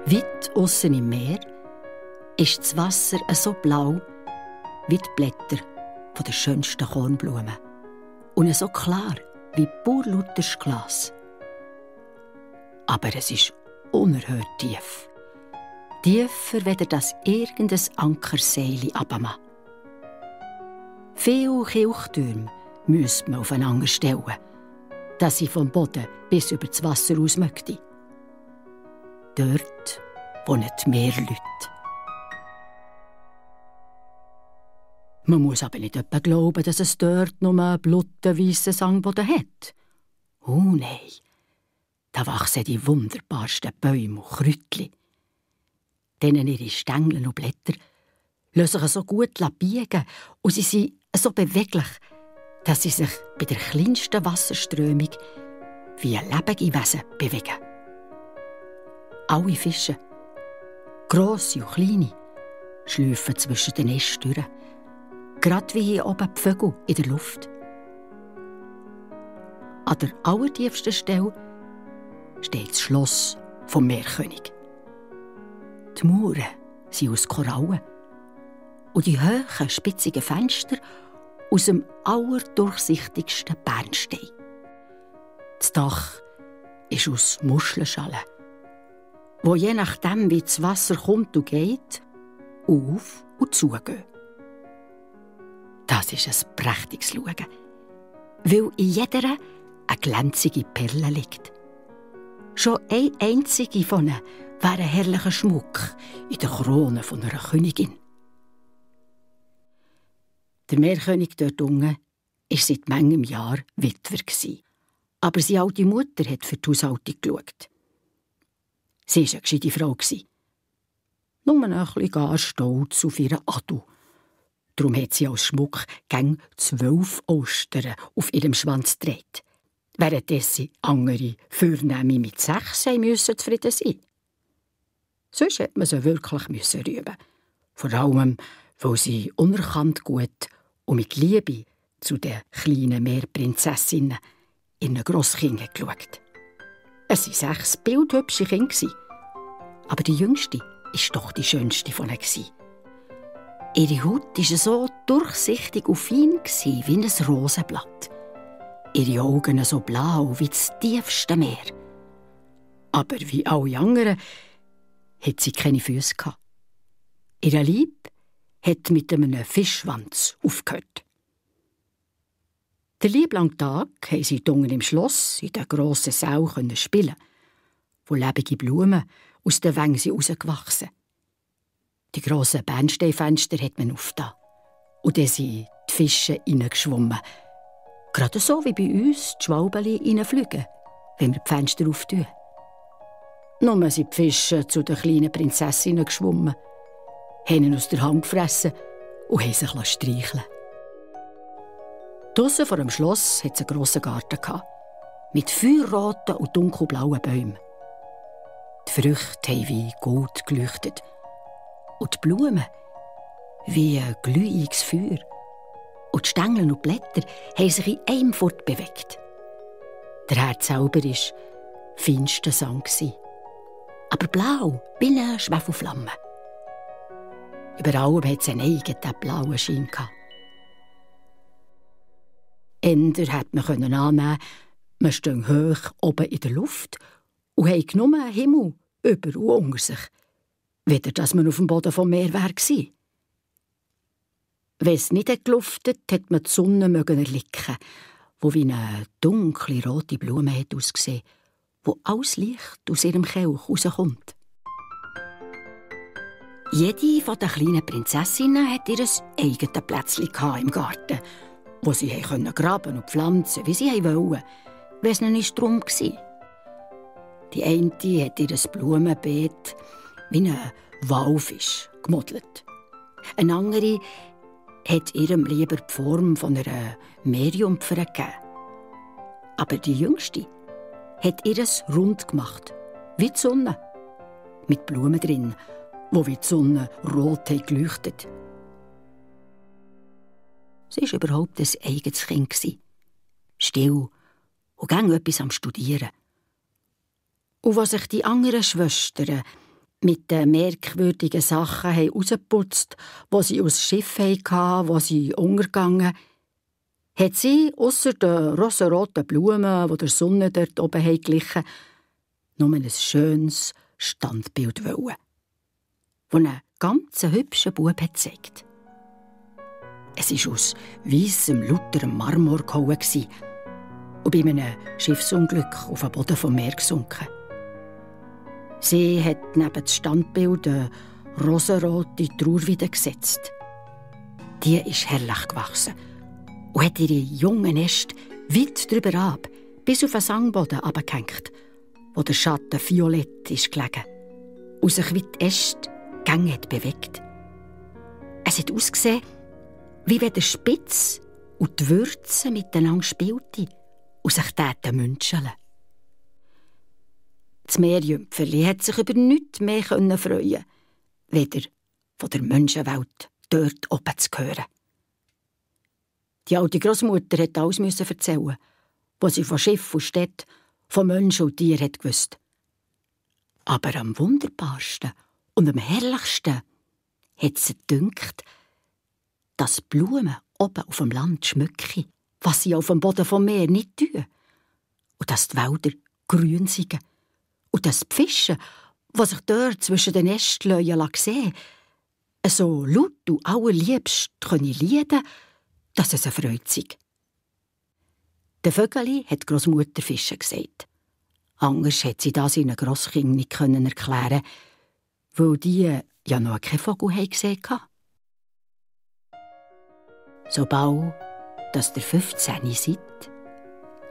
Weit aussen im Meer ist das Wasser so blau wie die Blätter der schönsten Kornblumen und so klar wie purlautes Glas. Aber es ist unerhört tief. Tiefer, weder das irgendein Ankerseil abmacht. Viele Kirchtürme müsste man aufeinander stellen, dass sie vom Boden bis über das Wasser aus möchte. Dort wohnen mehr Leute. Man muss aber nicht etwa glauben, dass es dort nur einen bluttenweissen Sandboden hat. Oh nein, da wachsen die wunderbarsten Bäume und Kräutchen. Denen ihre Stängel und Blätter lassen sich so gut biegen und sie sind so beweglich, dass sie sich bei der kleinsten Wasserströmung wie lebendige Wesen bewegen. Alle Fische, grosse und kleine, schlüpfen zwischen den Ästen durch, gerade wie hier oben die Vögel in der Luft. An der allertiefsten Stelle steht das Schloss vom Meerkönig. Die Mauern sind aus Korallen und die hohen, spitzigen Fenster aus dem allerdurchsichtigsten Bernstein. Das Dach ist aus Muschelschalen, wo je nachdem, wie das Wasser kommt und geht, auf und zugehen. Das ist ein prächtiges Schauen, weil in jeder eine glänzige Perle liegt. Schon eine einzige von ihnen wäre ein herrlicher Schmuck in der Krone von einer Königin. Der Meerkönig dort unten war seit manchem Jahr Witwer. Aber seine alte Mutter hat für die Haushaltung geschaut. Sie war eine gescheite Frau. Nur ein bisschen gar stolz auf ihren Adu. Darum hat sie als Schmuck gäng 12 Austern auf ihrem Schwanz gedreht, währenddessen andere Vornehme mit 6 müssen zufrieden sein. Sonst hätte man sie wirklich rüben. Vor allem, weil sie unerkannt gut und mit Liebe zu den kleinen Meerprinzessinnen in eine Grosskinder geschaut. Es waren 6 bildhübsche Kinder, aber die jüngste war doch die schönste von ihnen. Ihre Haut war so durchsichtig und fein wie ein Rosenblatt. Ihre Augen so blau wie das tiefste Meer. Aber wie alle anderen hat sie keine Füße gehabt. Ihr Leib hat mit einem Fischschwanz aufgehört. Den lieblangen Tag konnten sie unten im Schloss in den grossen Saal spielen, wo lebende Blumen aus den Wängen herausgewachsen sind. Die grossen Bernsteinfenster hat man aufgetan. Und dann sind die Fische reingeschwommen. Gerade so wie bei uns die Schwalbeli reinfliegen, wenn wir die Fenster auftun. Nur sind die Fische zu den kleinen Prinzessinnen geschwommen, haben ihn aus der Hand gefressen und haben sich streicheln lassen. Draussen vor dem Schloss hatte es einen grossen Garten mit feuerroten und dunkelblauen Bäumen. Die Früchte haben wie Gold geleuchtet. Und die Blumen wie ein glühendes Feuer. Und die Stängel und Blätter haben sich in einem fortbewegt. Der Herd selber war feinster Sand, aber blau wie eine Schwefelflamme. Über allem hatte es einen eigenen blauen Schein. Änder hätte man annehmen, man stehe hoch oben in der Luft und habe nur einen Himmel über und unter sich. Weder, dass man auf dem Boden vom Meer war. Wenn es nicht geluftet hat man die Sonne erblicken, wo wie eine dunkle rote Blume ausgesehen, wo alles Licht aus ihrem Kelch rauskommt. Jede der kleinen Prinzessinnen hatte ihr eigenes Plätzchen im Garten, wo sie graben und pflanzen, wie sie wollten, wenn es nicht drum war. Die eine hat ihr Blumenbeet wie ein Walfisch gemodelt. Eine andere hat ihrem lieber die Form von einer Meerjungfer gegeben. Aber die Jüngste hat ihres rund gemacht, wie die Sonne, mit Blumen drin, wo wie die Sonne rot geleuchtet. Sie war überhaupt ein eigenes Kind, still und gang etwas am Studieren. Und was sich die anderen Schwestern mit den merkwürdigen Sachen rausgeputzt, die sie aus Schiff hatten, wo sie untergegangen, hat sie, ausser den rosenroten Blumen, die der Sonne dort oben glichen, nur ein schönes Standbild wollen, das einen ganz hübschen Bub gezeigt. Es war aus weissem, lauterem Marmor gehauen und bei einem Schiffsunglück auf den Boden vom Meer gesunken. Sie hat neben das Standbild eine rosenrote Trauerweide gesetzt. Die ist herrlich gewachsen und hat ihre jungen Äste weit drüber ab, bis auf den Sangboden abgehängt, wo der Schatten violett ist gelegen und sich wie die Äste gängig hat bewegt. Es hat ausgesehen, wie wenn der Spitz und die Würze miteinander spielten und sich münscheln. Das Meerjümpferli hat sich über nichts mehr freuen, weder von der Menschenwelt dort oben zu hören. Die alte Grossmutter musste alles erzählen, was sie von Schiff und Städten, von Menschen und Tieren gewusst. Aber am wunderbarsten und am herrlichsten hat sie gedünkt, dass die Blumen oben auf dem Land schmücken, was sie auf dem Boden vom Meer nicht tun. Und dass die Wälder grün sind. Und dass die Fische, die sich dort zwischen den Ästleuen sehen, so laut und allerliebst lieden, dass es eine Freude sei. Der Vögeli hat Grossmutter Fische gesagt. Anders hat sie das ihren Grosskindern nicht erklären, weil die ja noch keinen Vogel gesehen hatten. Sobald dass ihr 15 seid,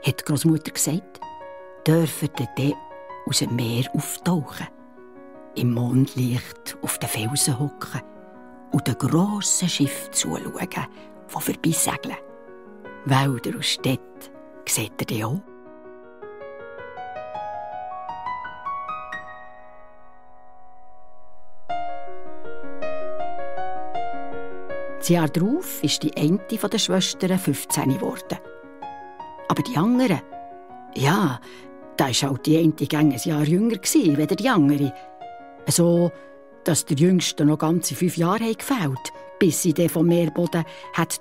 hat die Grossmutter gesagt, dürft ihr dann aus dem Meer auftauchen, im Mondlicht auf den Felsen hocken und den grossen Schiff zuschauen, die vorbeisegeln. Wälder und Städte seht ihr die auch. Das Jahr darauf ist die eine der Schwestern 15 geworden. Aber die anderen, ja, da war halt die eine ein Jahr jünger als die andere. So, dass der Jüngste noch ganze 5 Jahre gefehlt, bis sie dann vom Meerboden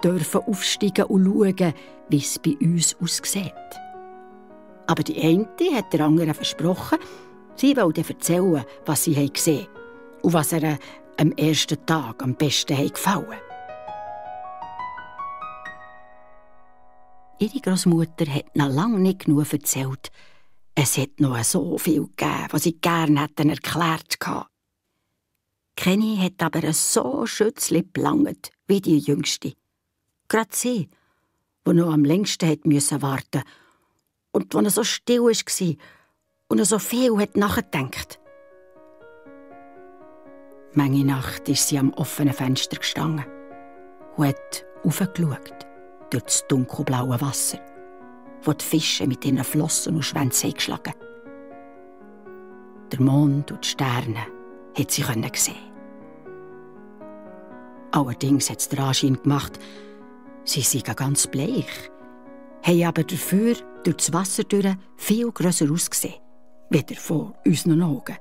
dürfen aufsteigen und schauen, wie es bei uns aussieht. Aber die eine hat der anderen versprochen, sie wolle erzählen, was sie gesehen haben und was ihr am ersten Tag am besten gefallen. Ihre Grossmutter hat noch lange nicht genug erzählt. Es hat noch so viel gegeben, was sie gerne hätten erklärt hätten. Kenny hat aber so schützli gelangt wie die Jüngste. Gerade sie, die noch am längsten warten musste und die so still war und so viel hat nachgedacht. Manche Nacht ist sie am offenen Fenster gestanden und hat raufgeschaut durch das dunkelblaue Wasser, wo die Fische mit ihren Flossen und Schwänzen geschlagen haben. Der Mond und die Sterne hat sie sehen. Allerdings hat es den Anschein gemacht, sie seien ganz bleich, haben aber dafür durch das Wasser viel grösser ausgesehen, weder von unseren Augen.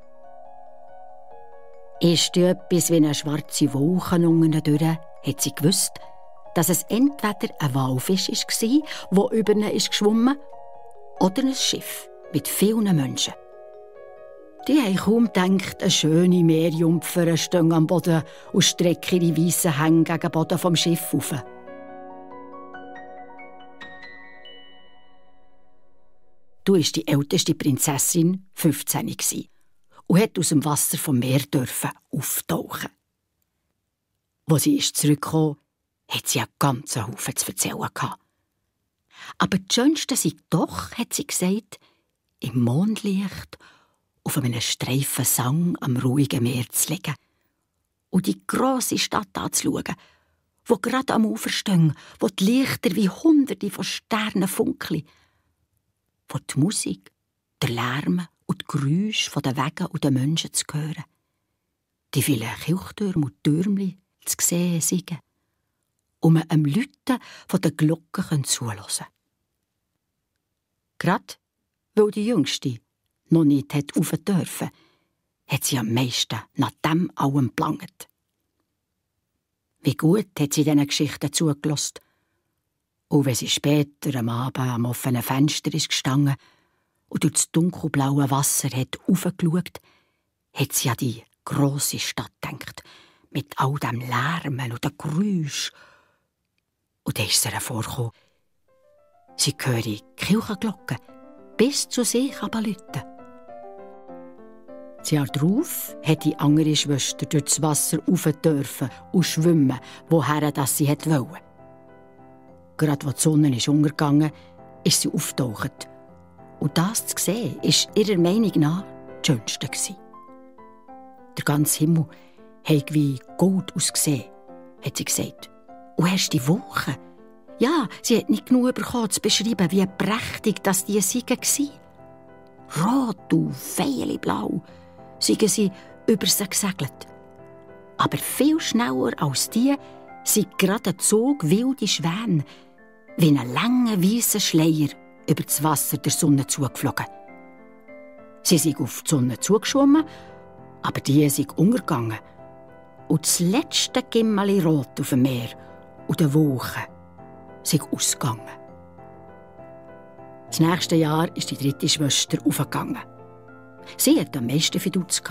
Erst etwas wie eine schwarze Wolke unten durch, hat sie gewusst, dass es entweder ein Walfisch war, der über ihn geschwommen ist, oder ein Schiff mit vielen Menschen. Die haben kaum gedacht, eine schöne Meerjungfer stehe am Boden und strecke ihre weissen Hänge gegen den Boden vom Schiff auf. Du warst die älteste Prinzessin 15 und hat aus dem Wasser vom Meer auftauchen. Als sie zurückkam, hat sie einen ganzen Haufen zu erzählen gehabt. Aber das Schönste sei doch, hat sie gesagt, im Mondlicht auf einem Streifen Sang am ruhigen Meer zu liegen und die grosse Stadt anzuschauen, wo gerade am Ufer stehen, wo die Lichter wie Hunderte von Sternen funkeln, wo die Musik, der Lärm und die Geräusche der Wege und der Menschen zu hören, die vielen Kirchtürme und Türmchen zu sehen sind, um am Läuten der Glocken zuhören. Gerade weil die Jüngste noch nicht rauf dürfen, hat sie am meisten nach dem allem geplangt. Wie gut hat sie diesen Geschichten zugelassen. Und wenn sie später am Abend am offenen Fenster ist gestanden und durch das dunkelblaue Wasser hat raufgeschaut, hat sie an die grosse Stadt gedacht, mit all dem Lärmen und den Geräuschen. Und dann ist es ihr vorgekommen, sie höre die Kirchenglocken bis zu sich läuten. Das Jahr darauf hat die andere Schwester durch das Wasser rauf dürfen und schwimmen, woher sie wollte. Gerade als die Sonne ist untergegangen, ist sie aufgetaucht. Und das zu sehen, war ihrer Meinung nach das Schönste. Der ganze Himmel hat wie Gold ausgesehen, hat sie gesagt. Und erst die Woche. Ja, sie hat nicht genug bekommen, zu beschreiben, wie prächtig das die waren. Rot und veileblau seien sie über sie gesegelt. Aber viel schneller als die sind gerade ein Zug wilde Schwäne, wie ein langer, weisser Schleier über das Wasser der Sonne zugeflogen. Sie sind auf die Sonne zugeschwommen, aber die sind untergegangen. Und das letzte Gimmeli Rot auf dem Meer und den Wolken sind ausgegangen. Das nächste Jahr ist die dritte Schwester aufgegangen. Sie hatte am meisten Fiduz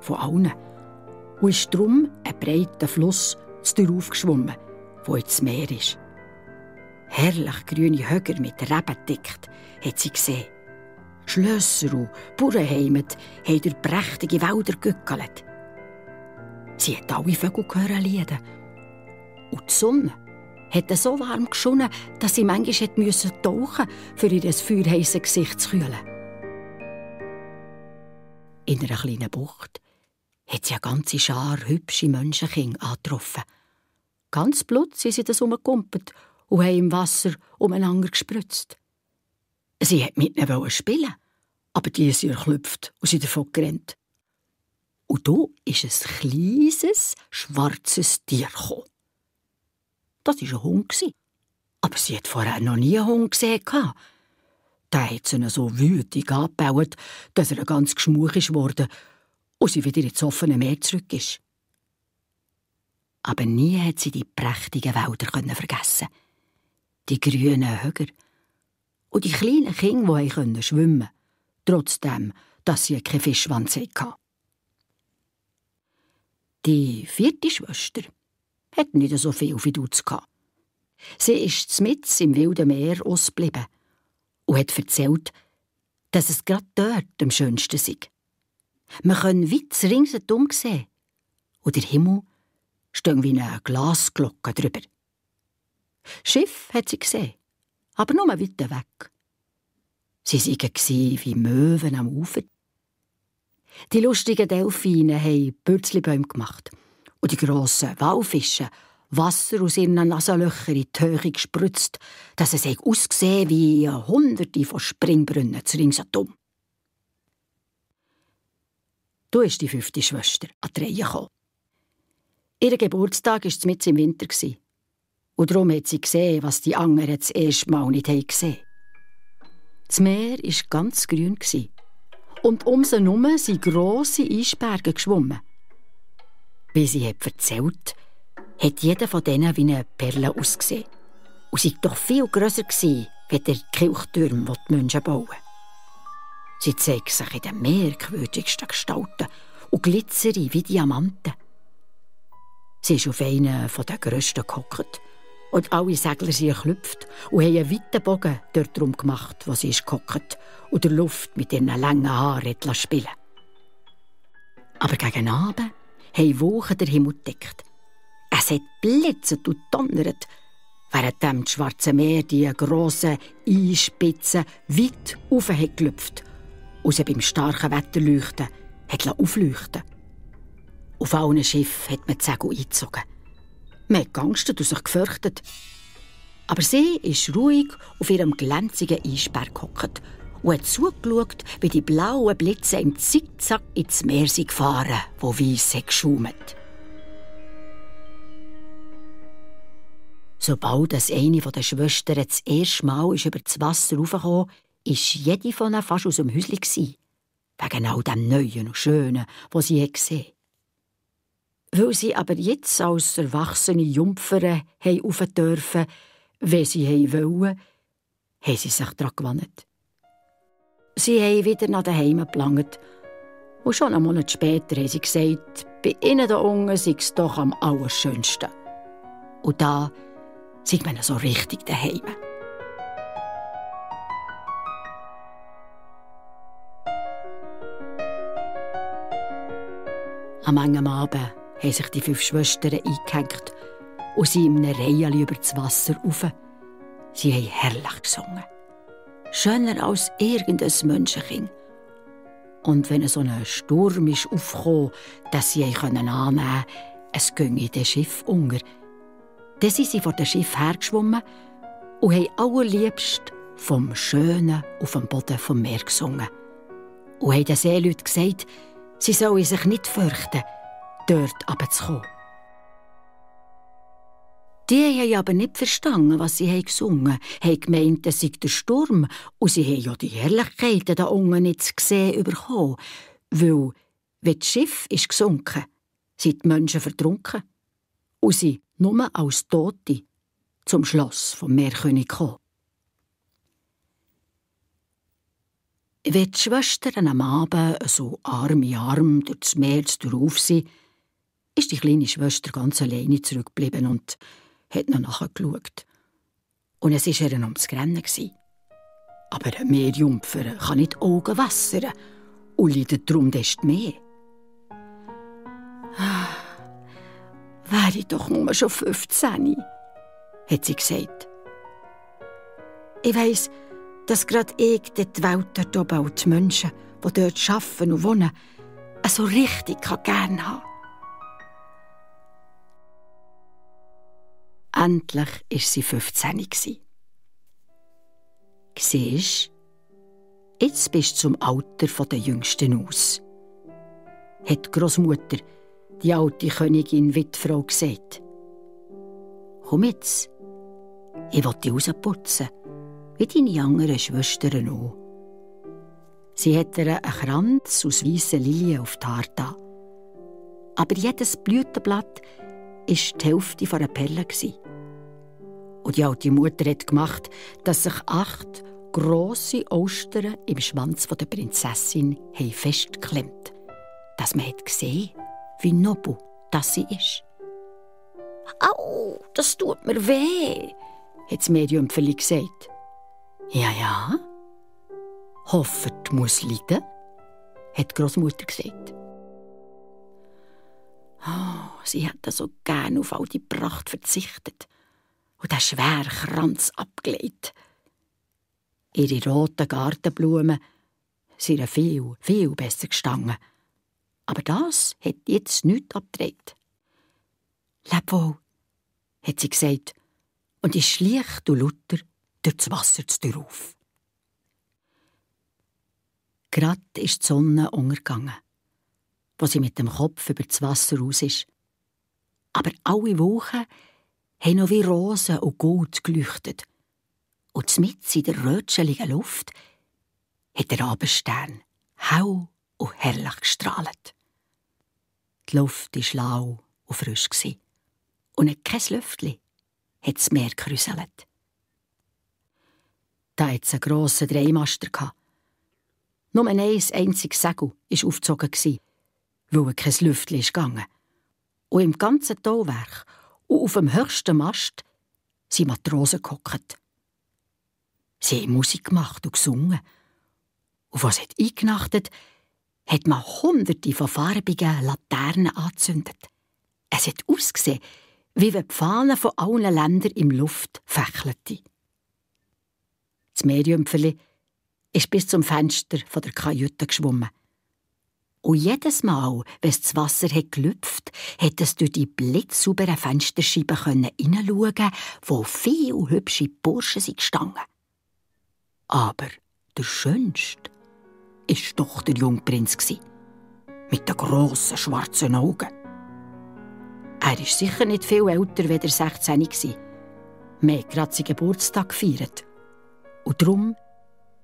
von allen und ist darum einen breiten Fluss darauf geschwommen, wo ins Meer ist. Herrlich grüne Höger mit Reben dicht hat sie gesehen. Schlösser und Bauernheime haben durch prächtige Wälder gegückelt. Sie hat alle Vögel hören lieden. Und die Sonne hat so warm geschonnen, dass sie manchmal tauchen musste, für ihr feuerheißes Gesicht zu kühlen. In einer kleinen Bucht hat sie eine ganze Schar hübsche Menschenkinder angetroffen. Ganz blut sind sie das herumgekumpelt und haben im Wasser umeinander gespritzt. Sie wollte mit ihnen spielen, aber die sind erklüpft und sind davon gerannt. Und da ist ein kleines, schwarzes Tier gekommen. Das war ein Hund, aber sie hat vorher noch nie einen Hund gesehen. Der hat sie so wütig angebaut, dass er ganz geschmuch ist worden und sie wieder ins offene Meer zurück ist. Aber nie hat sie die prächtigen Wälder vergessen. Die grünen Höger und die kleinen Kinder, die schwimmen konnten, trotzdem, dass sie keinen Fischschwanz hatten. Die vierte Schwester hat nicht so viel Fiduz gehabt. Sie ist mitten im wilden Meer ausgeblieben und hat erzählt, dass es gerade dort am schönsten sei. Man kann weit ringsherum sehen und der Himmel steht wie eine Glasglocke drüber. Schiff hat sie gesehen, aber nur weit weg. Sie waren wie Möwen am Ufer. Die lustigen Delfine haben Bürzlibäume gemacht und die grossen Walfische Wasser aus ihren Nasenlöchern in die Höhe gespritzt, dass es ausgesehen wie Hunderte von Springbrunnen ringsherum. Da ist die fünfte Schwester an die Reihe gekommen. Ihr Geburtstag war mitten im Winter und darum hat sie gesehen, was die anderen das erste Mal nicht gesehen haben. Das Meer war ganz grün und um sie herum sind grosse Eisberge geschwommen. Wie sie erzählt hat jeder von denen wie eine Perle ausgesehen und sei doch viel grösser wie der Kirchturm, den die Menschen bauen. Sie zeigt sich in den merkwürdigsten Gestalten und glitzere wie Diamanten. Sie ist auf einen der grössten gehockt und alle Segler sind geklüpft und haben einen weiten Bogen dort drum gemacht, wo sie ist gehockt und der Luft mit ihren langen Haaren spielen. Aber gegen Abend haben Wolken den Himmel gedeckt. Es hat blitzet und donnert, während das Schwarze Meer die grossen Eisspitzen weit aufgelüpft und sie beim starken Wetterleuchten aufleuchten. Auf allen Schiffen hat man die Segel eingezogen. Man hat geangstet und sich gefürchtet. Aber sie ist ruhig auf ihrem glänzigen Eisberg gehockt und hat zugeschaut, wie die blauen Blitze im Zickzack ins Meer gefahren, wo weiss geschaumt. Sobald eine der Schwestern das erste Mal über das Wasser raufkam, war jede von ihnen fast aus dem Häuschen. wegen all dem Neuen und Schönen, was sie gesehen hat. Weil sie aber jetzt als erwachsene Jungfern rauf dürfen, wenn sie wollen, haben sie sich daran gewandt. Sie haben wieder nach daheim gelangt. Und schon einen Monat später haben sie gesagt, bei ihnen da unten sei es doch am allerschönsten. Und da sind wir so richtig daheim. Am engen Abend haben sich die 5 Schwestern eingehängt und sind in einem Reihen über das Wasser rauf. Sie haben herrlich gesungen. Schöner als irgendein Menschenkind. Und wenn so ein Sturm ist aufgekommen, dass sie annehmen konnten, es ginge das Schiff unter, dann sind sie vor dem Schiff hergeschwommen und haben allerliebst vom Schönen auf dem Boden vom Meer gesungen. Und haben den Seeleuten gesagt, sie sollen sich nicht fürchten, dort runterzukommen. Die haben aber nicht verstanden, was sie gesungen haben. Sie gemeint, es sei der Sturm. Und sie haben ja die Herrlichkeiten da unten nicht gesehen bekommen. Weil, wenn das Schiff ist gesunken, sind die Menschen vertrunken. Und sie nur als Tote zum Schloss vom Meerkönig gekommen. Wenn die Schwestern am Abend so Arm in Arm durch das Meer drauf sind, ist die kleine Schwester ganz alleine zurückgeblieben und hat noch nachgeschaut. Und es war ihr ums Rennen. Aber eine Meerjungfer kann nicht Augen wassern und leidet darum desto mehr. «Wäre ich doch nur schon 15», hat sie gesagt. «Ich weiss, dass gerade ich die Welt dort oben und die Menschen, die dort arbeiten und wohnen, so richtig gerne haben kann.» Endlich war sie 15. «Siehst, jetzt bist du zum Alter der Jüngsten aus», hat die Grossmutter, die alte Königin Wittfrau, gesagt. «Komm jetzt, ich will dich rausputzen, wie deine anderen Schwestern auch.» Sie hat ihr einen Kranz aus weissen Lilien auf die Haare da. Aber jedes Blütenblatt war die Hälfte einer Perle. Und die alte Mutter hat gemacht, dass sich 8 grosse Austern im Schwanz der Prinzessin festgeklemmt, dass man gesehen hat, wie nobel das sie ist. «Au, das tut mir weh», hat das Meerjungferli gesagt. «Ja, ja, hoffet muss leiden», hat die Grossmutter gesagt. Oh, sie hätte so gern auf all die Pracht verzichtet und den schweren Kranz abgelegt. Ihre roten Gartenblumen sind ihr viel, viel besser gestanden. Aber das hat jetzt nichts abgedreht. «Leb wohl», hat sie gesagt und ist schlicht und lauter durch das Wasser drauf. Gerade ist die Sonne untergegangen, wo sie mit dem Kopf über das Wasser raus ist. Aber alle Wolken haben noch wie Rosen und Gold geleuchtet. Und mitten in der rötscheligen Luft hat der Abendstern hell und herrlich gestrahlt. Die Luft war lau und frisch und kein Lüftchen hat das Meer gekräuselt. Da hatte es einen grossen Dreimaster. Nur ein einziges Segel war aufgezogen, weil kein Lüftchen ging. Und im ganzen Tauwerk und auf dem höchsten Mast sind Matrosen gehockt. Sie haben Musik gemacht und gesungen. Und was hat eingenachtet, hat man Hunderte von farbigen Laternen angezündet. Es hat ausgesehen, wie wenn die Fahnen von allen Ländern in der Luft fächelten. Das Meerjungferli ist bis zum Fenster der Kajüte geschwommen. Und jedes Mal, wenn es das Wasser gelüpft hat es durch die blitzsauberen Fensterscheiben hineinschauen, wo viele hübsche Burschen gestanden. Aber der Schönste war doch der Jungprinz mit den grossen schwarzen Augen. Er war sicher nicht viel älter als er 16 war. Wir haben gerade seinen Geburtstag gefeiert. Und darum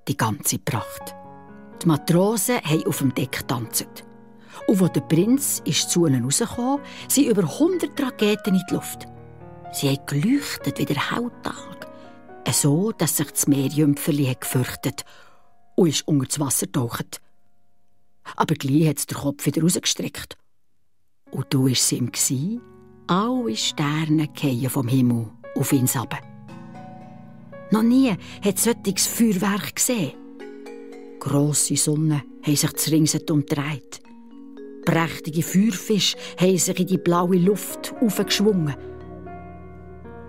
die ganze Pracht. Die Matrosen haben auf dem Deck getanzt. Und als der Prinz zu ihnen rauskam, sind über 100 Raketen in die Luft. Sie haben geleuchtet wie der Helltag, so dass sich das Meerjümpferli gefürchtet und ist unter das Wasser getaucht. Aber gleich hat es den Kopf wieder rausgestreckt. Und da war es ihm, alle Sterne fallen vom Himmel auf ihn runter. Noch nie hat es solches Feuerwerk gesehen. Grosse Sonnen haben sich zu Ringset umgedreht. Prächtige Feuerfische haben sich in die blaue Luft aufgeschwungen.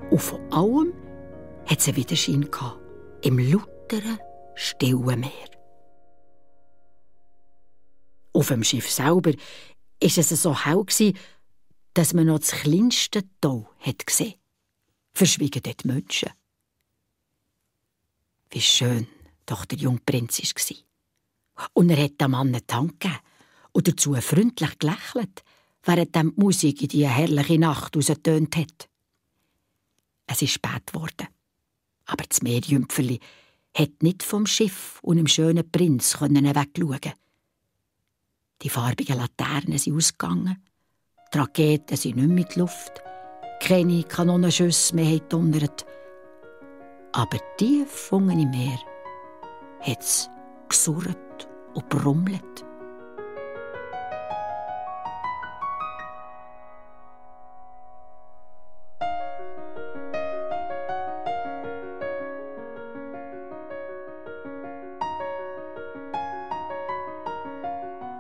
Und von allem hat es einen Widerschein im lauteren, stillen Meer. Auf dem Schiff selber war es so hell, dass man noch das kleinste Tau gesehen hat. Verschwiegen dort die Menschen. Wie schön doch der junge Prinz war. Und er hat dem Mann eine Hand gegeben und dazu freundlich gelächelt, während die Musik in die herrliche Nacht rausgetönt hat. Es ist spät geworden, aber das Meerjümpferli hat nicht vom Schiff und dem schönen Prinz wegschauen. Die farbigen Laternen sind ausgegangen, die Raketen sind nicht mehr in die Luft, keine Kanonenschüsse mehr haben donnert. Aber tief unten im Meer hat es gesurrt und brummelt.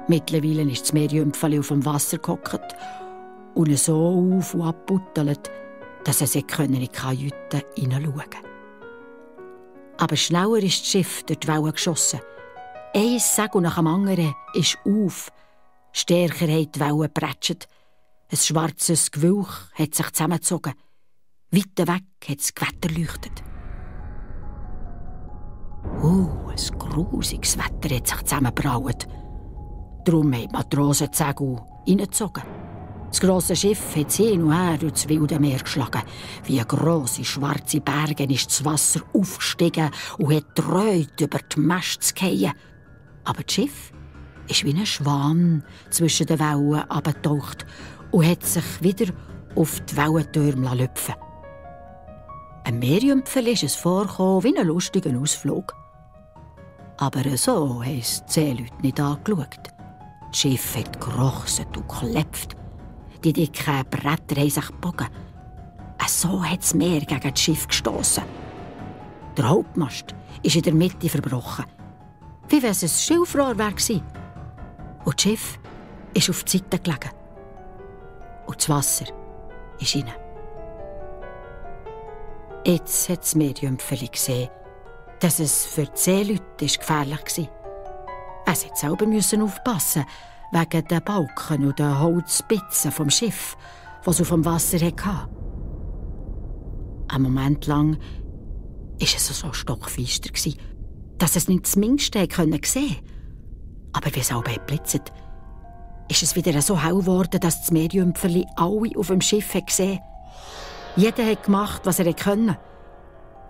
Mittlerweile ist das Meerjümpferli auf dem Wasser gehockt und so auf und abbuttelt, dass es in die Kajüte hineinschauen konnte. Aber schneller ist das Schiff durch die Wellen geschossen. Ein Segel nach dem anderen ist auf. Stärker haben die Wellen geprätscht. Ein schwarzes Gewölk hat sich zusammengezogen. Weiter weg hat das Gewitter leuchtet. Ein grusiges Wetter hat sich zusammengebraut. Darum haben die Matrosen die Segel reingezogen. Das grosse Schiff hat hin und her durch das wilde Meer geschlagen. Wie grosse schwarze Berge ist das Wasser aufgestiegen und hat gedreht, über die Mast zu fallen. Aber das Schiff ist wie ein Schwan zwischen den Wellen abgetaucht und hat sich wieder auf die Wellentürme lüpfen lassen. Ein Meerjümpferli ist es vorgekommen wie ein lustiger Ausflug. Aber so haben es die Seeleute nicht angeschaut. Das Schiff hat gerochset und geklebt. Die dicken Bretter haben sich gebogen. So hat das Meer gegen das Schiff gestossen. Der Hauptmast ist in der Mitte verbrochen, wie wenn es ein Schilfrohr wäre. Und das Schiff ist auf die Seite gelegen. Und das Wasser ist rein. Jetzt hat das Meerjümpferli gesehen, dass es für die Seeleute gefährlich war. Es musste selber aufpassen, wegen den Balken und den Holzspitzen vom Schiff, das es auf dem Wasser hatte. Einen Moment lang war es so stockfinster, dass es nicht das Mindeste sehen konnte. Aber wie es auch blitzte, ist es wieder so hell geworden, dass das Meerjümpferli alle auf dem Schiff gesehen hat. Jeder hat gemacht, was er konnte.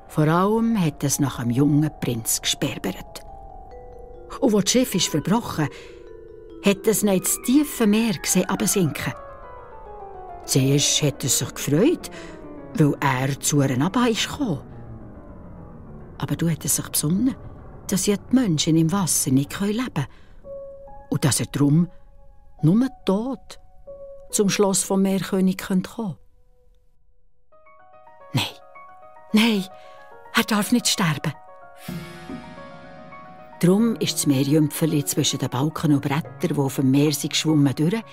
Vor allem hat es nach einem jungen Prinz gesperbert. Und als das Schiff ist verbrochen, hat es nicht das tiefe Meer gesehen, absinken. Zuerst hat er sich gefreut, weil er zu einer Abhai kam. Aber du hat er sich besonnen, dass ja die Menschen im Wasser nicht leben können und dass er darum nur tot zum Schloss vom Meerkönig kommen könnte. Nein, er darf nicht sterben. Darum ist das Meerjümpferli zwischen den Balken und Brettern, die auf dem Meer geschwommen sind,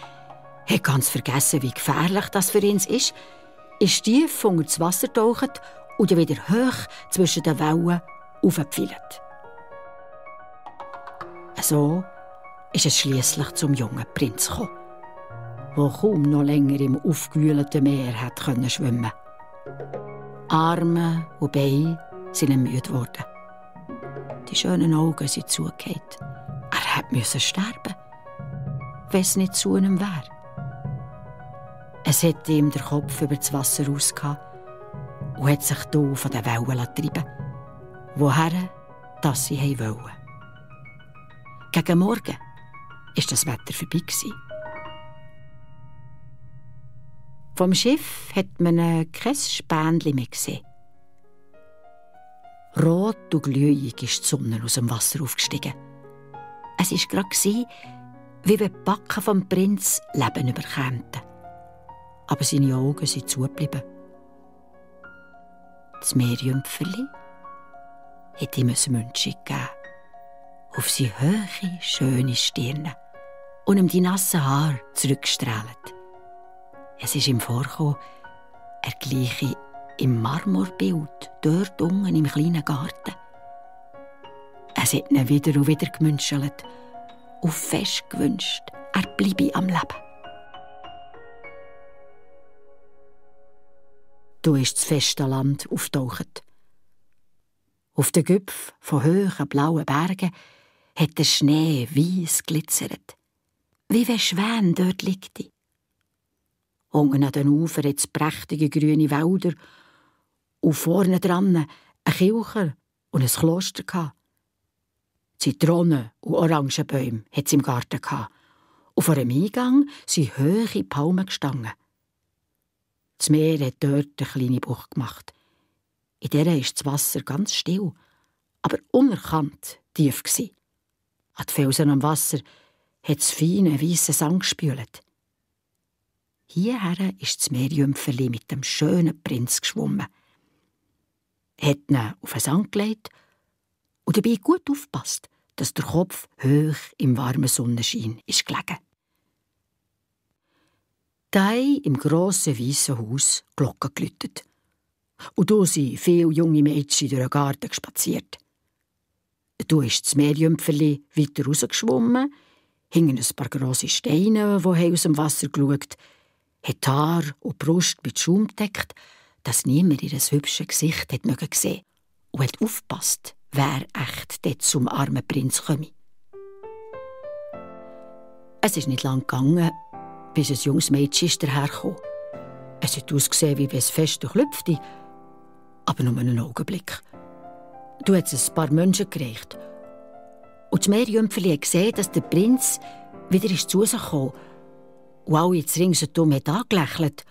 hat ganz vergessen, wie gefährlich das für ihn ist tief unter das Wasser getaucht und dann wieder hoch zwischen den Wellen aufgepfielt. So ist es schliesslich zum jungen Prinz gekommen, der kaum noch länger im aufgewühlten Meer schwimmen konnte. Arme und Beine sind ihm müde geworden. Die schönen Augen sind zugekehrt. Er musste sterben, wenn es nicht zu ihm wäre. Es hat ihm der Kopf über das Wasser rausgehauen und hat sich hier von den Wellen treiben lassen, woher das sie wollten. Gegen Morgen war das Wetter vorbei. Vom Schiff hat man kein Spänchen mehr gesehen. Rot und glühig ist die Sonne aus dem Wasser aufgestiegen. Es war gerade, wie wenn die Backen vom Prinz Leben überkämen. Aber seine Augen sind zugeblieben. Das Meerjümpferli hat ihm ein Münzchen gegeben. Auf seine hohe, schöne Stirn und ihm die nassen Haare zurückgestrahlt. Es ist ihm vorgekommen, er gleiche im Marmorbild dort unten im kleinen Garten. Es hat ihn wieder und wieder gemünschelt und fest gewünscht, er bleibe am Leben. Da ist das feste Land auftaucht. Auf den Gipfeln von hohen blauen Bergen hat der Schnee weiss glitzert, wie wenn Schwäne dort liegten. Unten an den Ufern hat es prächtige grüne Wälder und vorne dran eine Kirche und ein Kloster gehabt. Zitronen und Orangenbäume hat es im Garten gehabt. Und vor dem Eingang sind hohe Palmen gestanden. Das Meer hat dort eine kleine Bucht gemacht. In der ist das Wasser ganz still, aber unerkannt tief gsi. An die Felsen am Wasser hat es feinen, weissen Sand gespült. Hierher ist das Meerjümpferli mit dem schönen Prinz geschwommen. Er hat ihn auf den Sand gelegt und dabei gut aufgepasst, dass der Kopf hoch im warmen Sonnenschein ist gelegen. Da haben im grossen weissen Haus Glocken geläutet. Und da sind viele junge Mädchen durch den Garten spaziert. Da ist das Meerjümpferli weiter rausgeschwommen, hingen ein paar grosse Steine, die aus dem Wasser geschaut haben, hat die Haare und die Brust mit Schaum gedeckt, dass niemand ihr hübsches Gesicht hat sehen und hat aufgepasst, wer echt dort zum armen Prinz komme. Es ist nicht lang gegangen, bis ein junges Mädchen daherkam. Es hat ausgesehen, wie wenn es fest klüpfte, aber nur einen Augenblick. Du hast ein paar Menschen gereicht. Und das Meerjümpferli hat gesehen, dass der Prinz wieder zu sich kam und alle jetzt ringsherum hat angelächelt.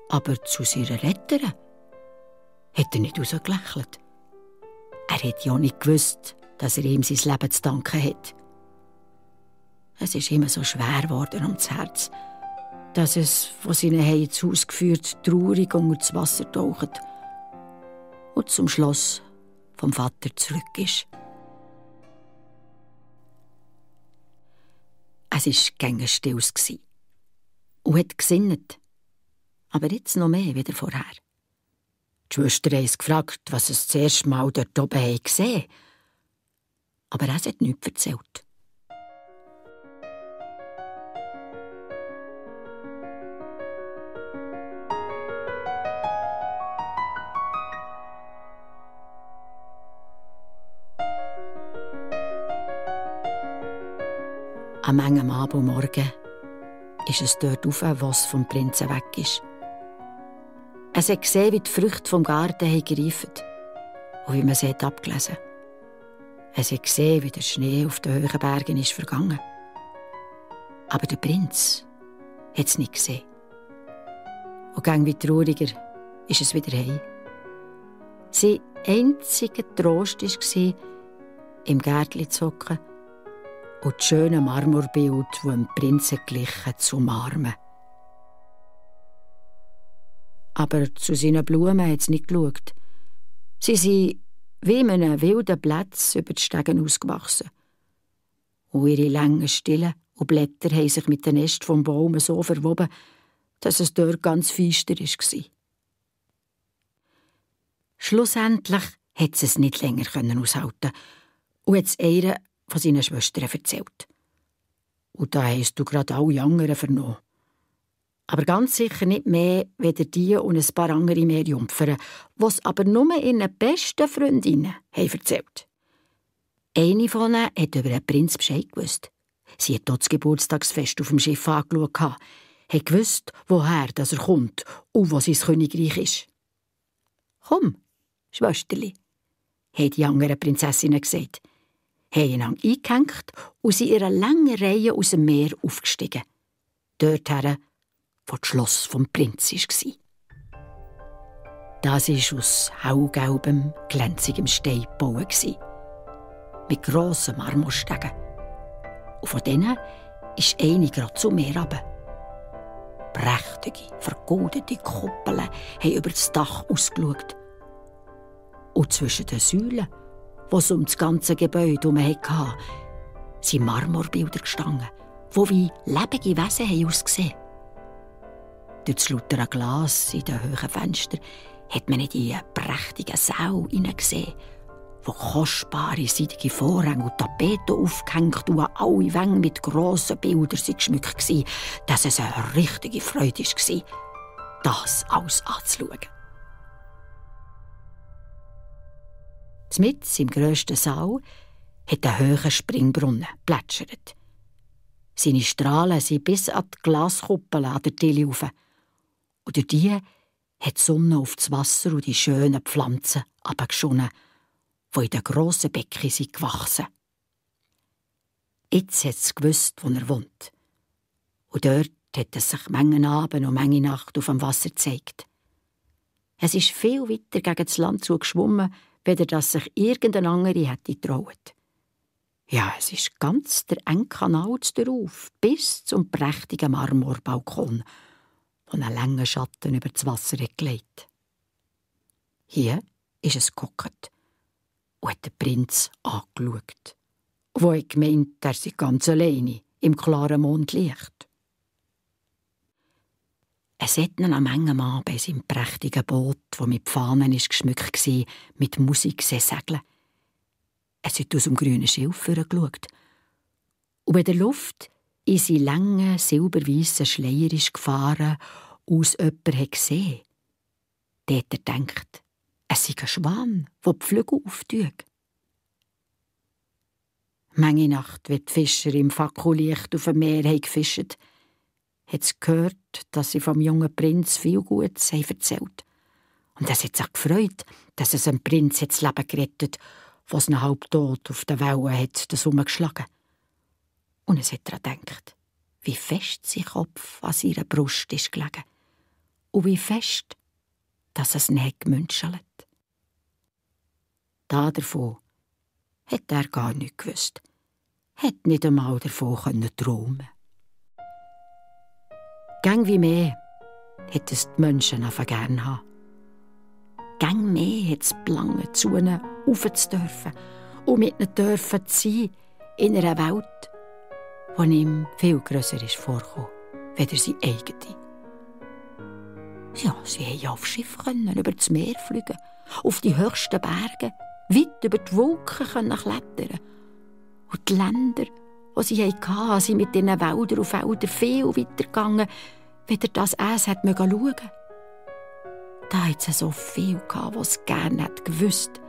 Aber zu seiner Retterin hat er nicht rausgelächelt. Er hat ja nicht gewusst, dass er ihm sein Leben zu danken hat. Es ist immer so schwer geworden ums Herz, dass es von seinen Heim ins Haus geführt traurig unter das Wasser taucht und zum Schloss vom Vater zurück ist. Es war gängestill und hat gesinnet, aber jetzt noch mehr wieder vorher. Die Schwestern haben es gefragt, was es das erste Mal dort oben gesehen haben. Aber er hat nichts erzählt. Am engen Abendmorgen ist es dort rauf, wo es vom Prinzen weg ist. Es hat gesehen, wie die Früchte vom Garten gereift und wie man sie abgelesen hat. Es hat gesehen, wie der Schnee auf den hohen Bergen ist vergangen. Aber der Prinz hat es nicht gesehen. Und gang wie trauriger ist es wieder heim. Sein einziger Trost war, im Gärtchen zu hocken und das schöne Marmorbild, das dem Prinzen glichen, zu umarmen. Aber zu seinen Blumen hat es nicht geschaut. Sie sind wie in einem wilden Platz über die Stegen ausgewachsen. Und ihre langen Stillen und Blätter haben sich mit den Ästen vom Baum so verwoben, dass es dort ganz feister war. Schlussendlich hat sie es nicht länger aushalten und hat es einer von seinen Schwestern erzählt. Und da hast du gerade alle anderen vernommen. Aber ganz sicher nicht mehr weder die und ein paar andere Meerjungfern, die es aber nur ihren besten Freundinnen haben erzählt. Eine von ihnen hat über den Prinz Bescheid gewusst. Sie hat dort das Geburtstagsfest auf dem Schiff angeschaut, hat gewusst, woher er kommt und wo sein Königreich ist. «Komm, Schwesterli», haben die anderen Prinzessinnen gesagt. haben ihn eingehängt und sind in einer langen Reihe aus dem Meer aufgestiegen. Dorthin, wo das Schloss vom Prinz war. Das war aus hellgelbem, glänzigem Stein gebaut, mit grossen Marmorstegen. Und von denen ist eine gerade zum Meer runter. Prächtige, vergoldete Kuppeln haben über das Dach ausgeschaut. Und zwischen den Säulen, die es um das ganze Gebäude herum hatte, sind Marmorbilder gestanden, die wie lebendige Wesen ausgesehen haben. Durch das lautere Glas in den hohen Fenstern hat man in die prächtigen Säle hineingesehen, wo kostbare seidige Vorhänge und Tapeten aufgehängt und an alle Wände mit grossen Bildern geschmückt waren, dass es eine richtige Freude war, das alles anzuschauen. Mitten im grössten Saal hat ein hoher Springbrunnen plätschert. Seine Strahlen sind bis an die Glaskuppel an der Decke rauf. Und durch die hat die Sonne auf das Wasser und die schönen Pflanzen herabgeschonnen, die in den grossen Becken sind gewachsen. Jetzt hat es gewusst, wo er wohnt. Und dort hat es sich manchen Abend und manche Nacht auf dem Wasser gezeigt. Es ist viel weiter gegen das Land zugeschwommen, weder dass sich irgendeine andere hätte getraut. Ja, es ist ganz der enge Kanal darauf, bis zum prächtigen Marmorbalkon, wo einen langen Schatten über das Wasser gelegt. Hier ist es gehockt und hat den Prinz angeschaut, wo er gemeint, er sei ganz alleine im klaren Mondlicht. Es hat ihn am engen Abend bei seinem prächtigen Boot, das mit Fahnen geschmückt war, mit Musik segeln. Es hat aus dem grünen Schilf geschaut. Und in der Luft in seinen langen, silberweissen Schleier gefahren, aus jemand hat gesehen. Dort hat er gedacht, es sei ein Schwan, der die Flügel auftut. Manche Nacht, wenn die Fischer im Fackellicht auf dem Meer gefischt, hat es gehört, dass sie vom jungen Prinz viel Gutes erzählt haben. Und es hat sich gefreut, dass es einem Prinz das Leben gerettet hat, was ihn halbtot auf den Wellen hat das umgeschlagen. Und es hat daran gedacht, wie fest sein Kopf an seiner Brust ist gelegen und wie fest, dass es ihn gemünschelt. Davon hat er gar nicht gewusst, hat nicht einmal davon träumen. Gang wie mehr hat es die Menschen gerne haben. Gang mehr hat es belangen, zu ihnen aufzudürfen und mit ihnen dürfen zu sein in einer Welt, die ihm viel grösser ist vorgekommen, weder seine eigene. Ja, sie konnten auf Schiff über das Meer fliegen, auf die höchsten Berge, weit über die Wolken klettern. Und die Länder, die sie hatten, sind mit diesen Wäldern und Feldern viel weiter gegangen, weder das es schauen konnte. Da hatte es so viel, was es gerne gewusst.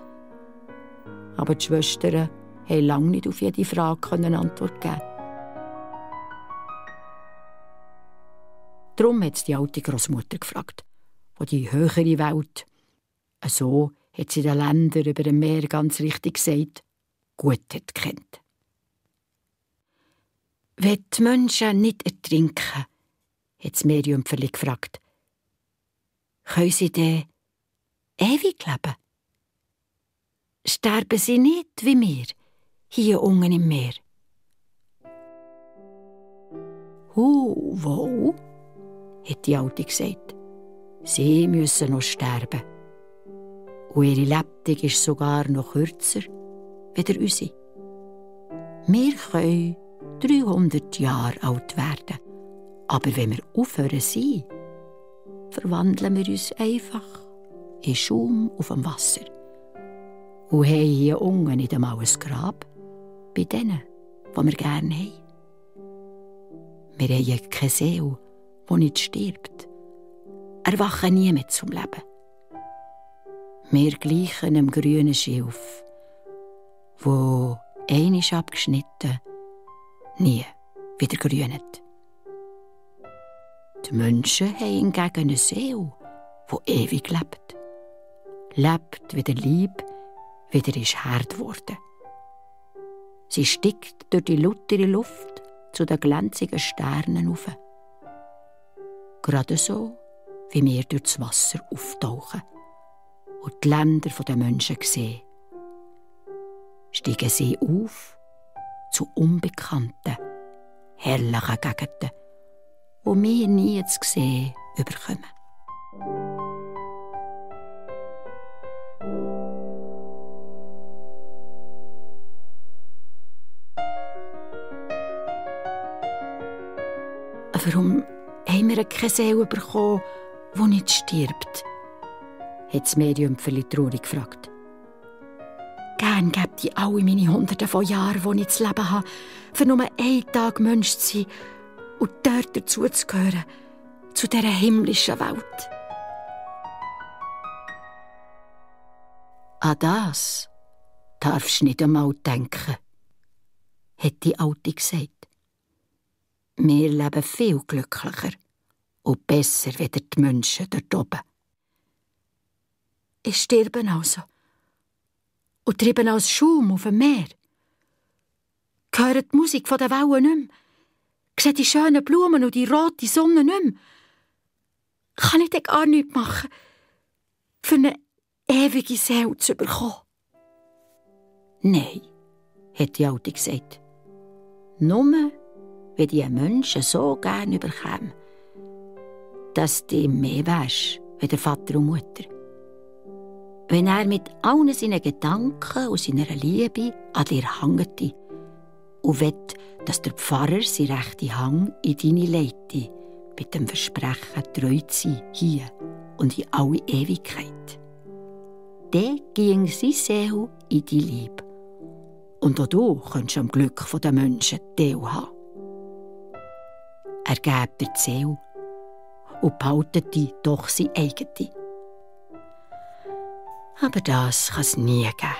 Aber die Schwestern konnten lange nicht auf jede Frage eine Antwort geben. Darum hat die alte Großmutter gefragt, wo die höhere Welt, so hat sie den Ländern über dem Meer ganz richtig gesagt, gut hat gekannt. Wenn die Menschen nicht ertrinken, hat das Meerjungferli gefragt, können sie denn ewig leben? Sterben sie nicht wie wir, hier unten im Meer? Wo? Hat die Alte gesagt. Sie müssen noch sterben. Und ihre Lebtung ist sogar noch kürzer als unsere. Wir können 300 Jahre alt werden. Aber wenn wir aufhören sind, verwandeln wir uns einfach in Schaum auf dem Wasser. Und haben hier unten nicht einmal ein Grab bei denen, die wir gerne haben. Wir haben keine Seele, die nicht stirbt. Erwachen nie mehr zum Leben. Wir gleichen einem grünen Schilf, wo einmal abgeschnitten, nie wieder grünet. Die Menschen haben hingegen eine Seele, die ewig lebt. Lebt wieder lieb, wieder ist Herd geworden. Sie steigt durch die lautere Luft zu den glänzigen Sternen auf. Gerade so, wie wir durch das Wasser auftauchen und die Länder der Menschen sehen, steigen sie auf zu unbekannten, herrlichen Gegenden, die wir nie zu sehen überkommen. «Warum haben wir keine Seele bekommen, die nicht stirbt?» hat das Medium-Pferli traurig gefragt. «Gern gäbe ich alle meine Hunderte von Jahren, die ich zu leben habe, für nur einen Tag Mensch zu sein und dort dazuzugehören, zu dieser himmlischen Welt.» «An das darfst du nicht einmal denken», hat die Alte gesagt. «Wir leben viel glücklicher und besser als die Menschen dort oben.» «Ich sterbe also und treibe als Schaum auf dem Meer. Höre die Musik der Wellen nicht mehr, sehe die schönen Blumen und die rote Sonne nicht mehr. Kann ich dann gar nichts machen, für eine ewige Seele zu bekommen?» «Nein», hat die Alte gesagt. «Nur, wenn die Menschen so gerne überkämen, dass du mehr wärst wie der Vater und Mutter. Wenn er mit allen seinen Gedanken und seiner Liebe an dir hängt und will, dass der Pfarrer seinen rechten Hang in deine leite, mit dem Versprechen, treu zu sein, hier und in alle Ewigkeit. Dann ging seine Seele in dein Liebe. Und auch du könntest am Glück der Menschen teilhaben. Er gibt dir die Seele und behaltet die doch seine eigene. Aber das kann es nie geben.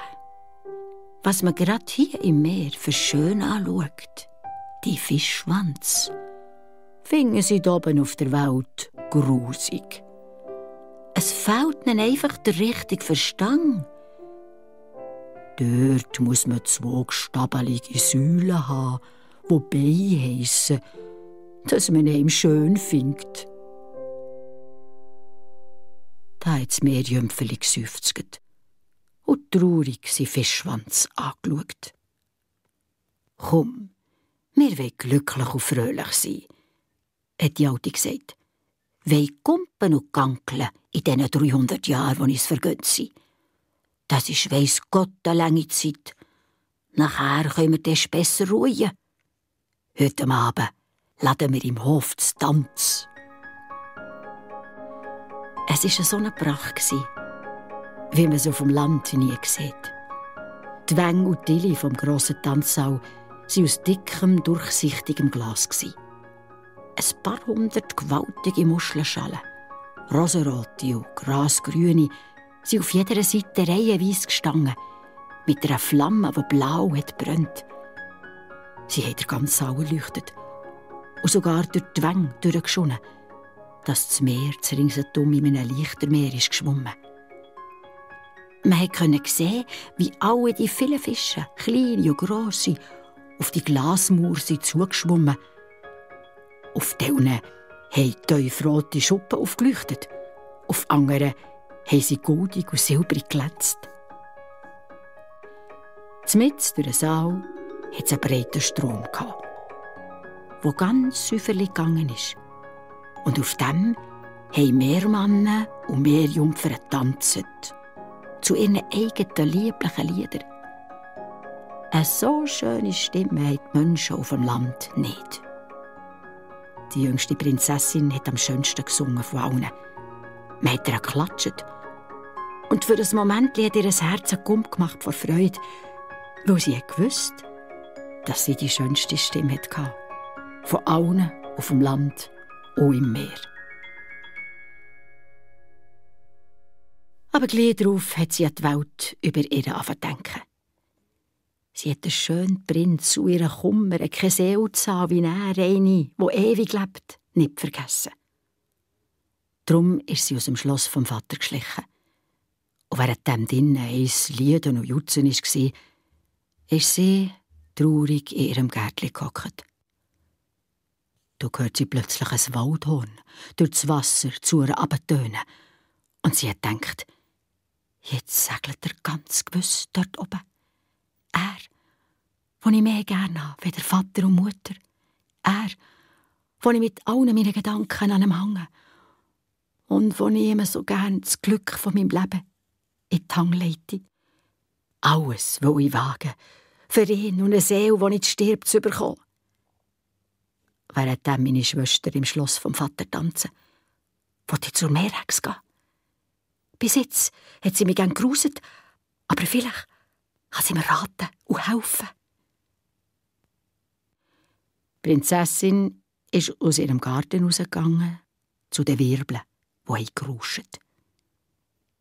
Was man gerade hier im Meer für schön anschaut, die Fischschwanz, finden sie da oben auf der Welt grusig. Es fehlt ihnen einfach der richtige Verstand. Dort muss man 2 stabelige Säulen haben, die Beine heissen, dass man ihn schön findet. Da hat das Meerjümpfeli geseufzt und traurig seinen Fischschwanz angeschaut. «Komm, wir wollen glücklich und fröhlich sein», hat die Alte gesagt. «Wir kumpen und gankeln in diesen 300 Jahren, die uns vergönnt sind. Das ist, weiss Gott, eine lange Zeit. Nachher können wir dann besser ruhen. Heute Abend laden wir im Hof zu Tanz.» Es war so eine Pracht, wie man es auf dem Land nie sieht. Die Wänge und die Tilly vom grossen Tanzsaal waren aus dickem, durchsichtigem Glas. Ein paar 100 gewaltige Muschelschalen, rosarote und grasgrüne, sind auf jeder Seite reihenweise gestanden, mit einer Flamme, die blau hat brennt. Sie haben den ganzen Saal erleuchtet und sogar durch die Wänge durchgeschonnen, dass das Meer ringsherum in einem Lichtermeer ist geschwommen. Man konnte sehen, wie alle die vielen Fische, kleine und grosse, auf die Glasmauer zugeschwommen. Auf denen haben tiefrote Schuppen aufgeleuchtet, auf anderen haben sie goldig und silbrig glänzt. Mitten durch den Saal hatte es einen breiten Strom, der ganz säuferlich gegangen ist. Und auf dem haben Meermannen und Meerjungfern getanzt, zu ihren eigenen lieblichen Liedern. Eine so schöne Stimme haben die Menschen auf dem Land nicht. Die jüngste Prinzessin hat am schönsten gesungen von allen. Man hat ihr geklatscht. Und für einen Moment hat ihr Herz einen Gump gemacht vor Freude, weil sie gewusst, dass sie die schönste Stimme hatte. Von allen auf dem Land und im Meer. Aber gleich darauf hat sie an die Welt über ihr angefangen zu denken. Sie hat den schönen Prinz und ihren Kummer, keine Seele zu haben, wie er, eine, die ewig lebt, nicht vergessen. Darum ist sie aus dem Schloss vom Vater geschlichen. Und während dem drinnen eins Lieden und Jutzen war, ist sie traurig in ihrem Gärtchen gehockt. Da hört sie plötzlich ein Waldhorn durch das Wasser zu ihr herabtönen. Und sie hat gedacht, jetzt segelt er ganz gewiss dort oben. Er, den ich mehr gerne habe, wie der Vater und Mutter. Er, den ich mit allen meinen Gedanken an ihm hänge. Und wo ich ihm so gern das Glück von meinem Leben in die Hand leite. Alles will ich wagen, für ihn und eine Seele, die nicht stirbt, zu bekommen. Während meine Schwester im Schloss vom Vater tanzen, wollte ich zur Meerhex gehen. Bis jetzt hat sie mich gern geruset, aber vielleicht kann sie mir raten und helfen. Die Prinzessin ist aus ihrem Garten rausgegangen, zu den Wirbeln, die geruscht.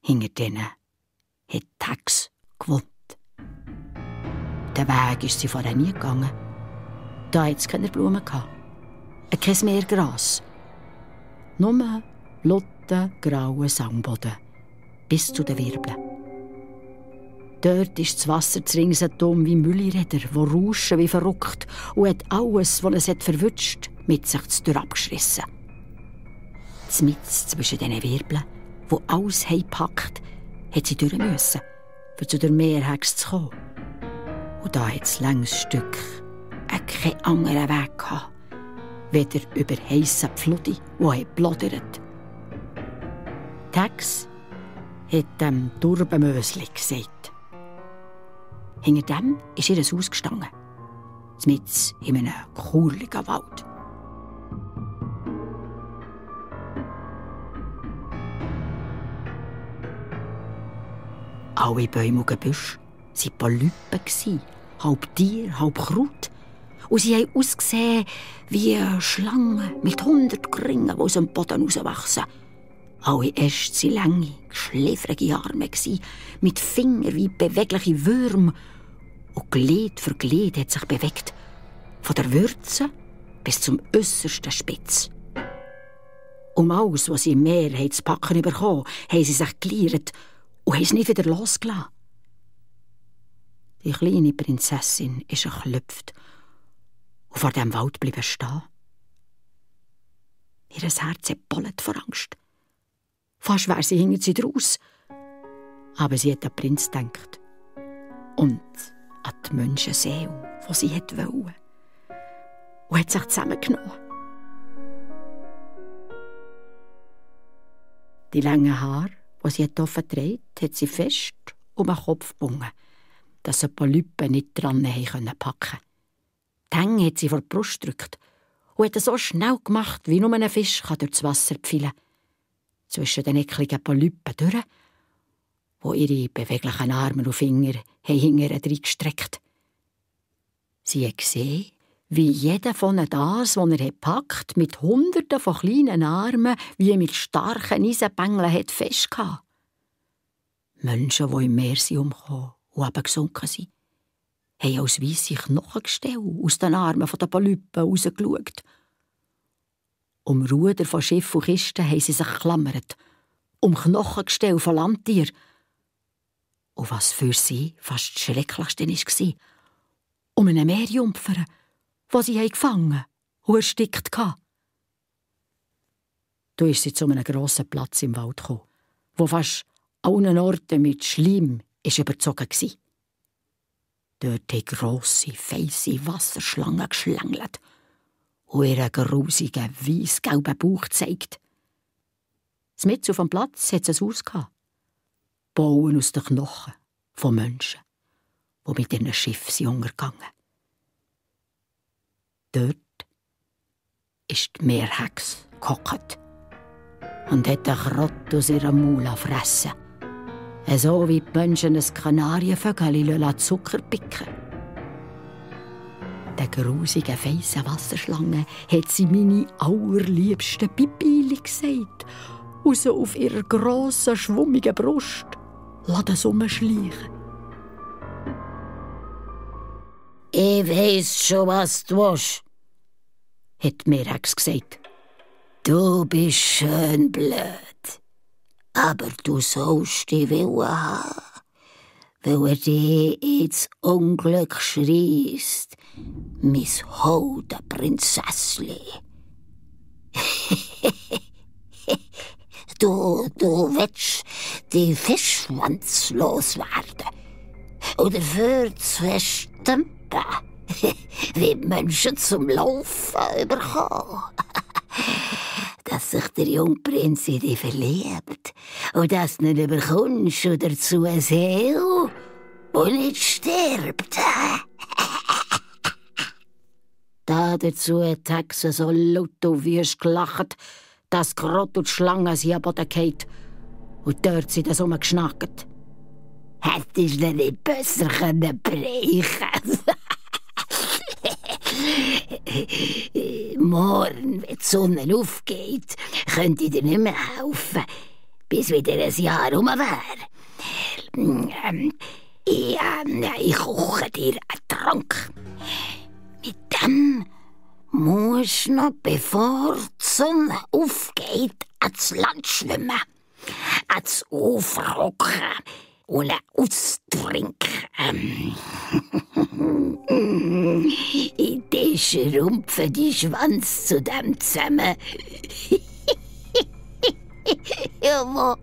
Hinter denen hat die Hex gewohnt. Den Weg ist sie vorher nie gegangen. Da hatte es keine Blumen, kein Meergras. Nur lotten, grauen Sandboden bis zu den Wirbeln. Dort ist das Wasser ringsherum wie Müllräder, die rauschen wie verrückt und hat alles, was es verwutscht, mit sich durchabgeschissen. Mitten zwischen diesen Wirbeln, wo alles gepackt, hat sie durch müssen, um zu der Meerhex zu kommen. Und da hat das längs Stück keinen anderen Weg gehabt, weder über heissen Pfludi, die plodert. Die Hex hat dem Turbenmösli gesagt. Hinter dem ist ihr Haus gestanden, mitten in einem kurligen Wald. Alle Bäume und Gebüsche waren Polypen, halb Tier, halb Kraut. Und sie haben ausgesehen wie Schlangen mit 100 Ringen, die aus dem Boden herauswachsen. Alle Äste waren lange, schläfrige Arme, mit Fingern wie bewegliche Würmer. Und Glied für Glied hat sich bewegt, von der Würze bis zum äussersten Spitz. Alles, was sie im Meer zu packen bekommen, haben sie sich geliert und haben es nicht wieder losgelassen. Die kleine Prinzessin ist erklüpft und vor dem Wald blieben stehen. Ihr Herz bollet vor Angst. Fast wäre sie hinter sie draus. Aber sie hat an den Prinz gedacht. Und an die Menschenseele, die sie wollte. Und hat sich zusammengenommen. Die langen Haare, die sie offen trägt, hat sie fest um den Kopf gebunden, dass sie Polypen nicht dran packen konnten. Die Hänge hat sie vor die Brust gedrückt und hat es so schnell gemacht, wie nur ein Fisch durch das Wasser pfeilen. Zwischen den ekligen Polypen durch, wo ihre beweglichen Arme und Finger hinter ihr reingestreckt. Sie hat gesehen, wie jeder von ihnen das, was er gepackt, mit Hunderten von kleinen Armen wie mit starken Eisenbängeln festgehabt. Menschen, die im Meer umgekommen und abgesunken sind, haben als weisse Knochengestelle aus den Armen der Polypen rausgeschaut. Um Ruder von Schiff und Kisten haben sie sich geklammert, um Knochengestelle von Landtieren. Und was für sie fast das Schrecklichste war, um einen Meerjungfer, den sie gefangen und erstickt hatten. Da ist sie zu einem grossen Platz im Wald gekommen, wo fast allen Orten mit Schleim überzogen war. Dort haben grosse, feisse Wasserschlangen geschlängelt und ihren grusigen, weissgelben Bauch gezeigt. Mitten auf dem Platz hatte es ein Haus gehabt. Bauen aus den Knochen von Menschen, die mit ihren Schiffen untergegangen sind. Dort ist die Meerhex gehockt und hat den Krott aus ihrem Maul fressen. So wie die Menschen ein Kanarienvögel Zucker picken. Der grusigen, feissen Wasserschlange hat sie meine allerliebste Pipili gesagt und so auf ihrer grossen, schwummigen Brust es umschleichen. «Ich weiss schon, was du willst», hat die Meerhex gesagt. «Du bist schön blöd, aber du sollst die Wille haben. weil er dich ins Unglück schreist, mein holde Prinzessli. Du willst die Fischschwanz loswerden und dafür 2 Stümpen wie Menschen zum Laufen bekommen. Dass sich der Jungprinz in dich verliebt und dass du ihn bekommst und dazu eine Seele, die nicht stirbt. Dazu hat die Hexe so laut und wüst gelacht, dass Krott und die Schlange sie am Boden gefallen und dort sind das rumgeschnackt. Hättest du nicht besser brechen. Morgen, wenn die Sonne aufgeht, könnte ich dir nicht mehr helfen, bis wieder ein Jahr rum wäre. Ich koche dir einen Trank. Mit dem musst du noch, bevor die Sonne aufgeht, ans Land schwimmen, ans Ufer hocken und austrinken. Ich schrumpfe die Schwanz zu dem zusammen. Ja, wo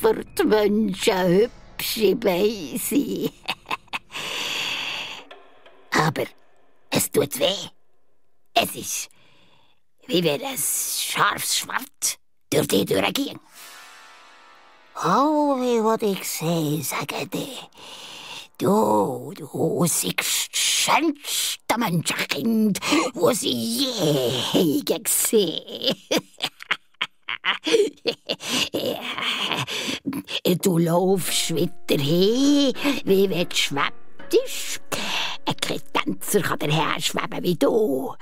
für die Menschen hübsche Beine sind. Aber es tut weh. Es ist, wie wenn ein scharfes Schwert durch dich durchging. Oh, wie wollte ich sehen, sage dir. Du siehst das schönste Menschenkind, das ich je gesehen habe. Du laufst wieder hin, wie wenn du schwebst. Kein Tänzer kann daher schweben wie du.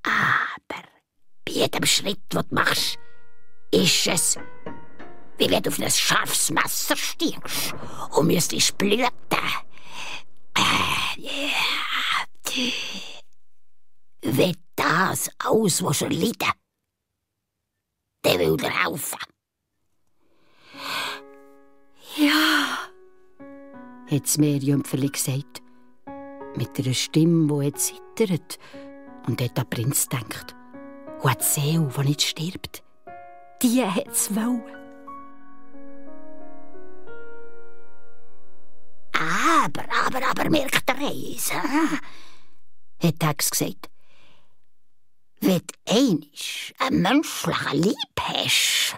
Aber bei jedem Schritt, den du machst, ist es, wie wenn du auf ein scharfes Messer stiegst und müsstest bluten. Wenn das alles was erleiden, dann will dir helfen. Ja, hat Meerjungferli gesagt, mit einer Stimme, die zittert, und hat an den Prinz gedacht. Und die Seele, die nicht stirbt, die hat es wollen. Aber merkt der Reis, hat die Hexe gesagt. Wenn du einmal einen menschlichen Lieb hast,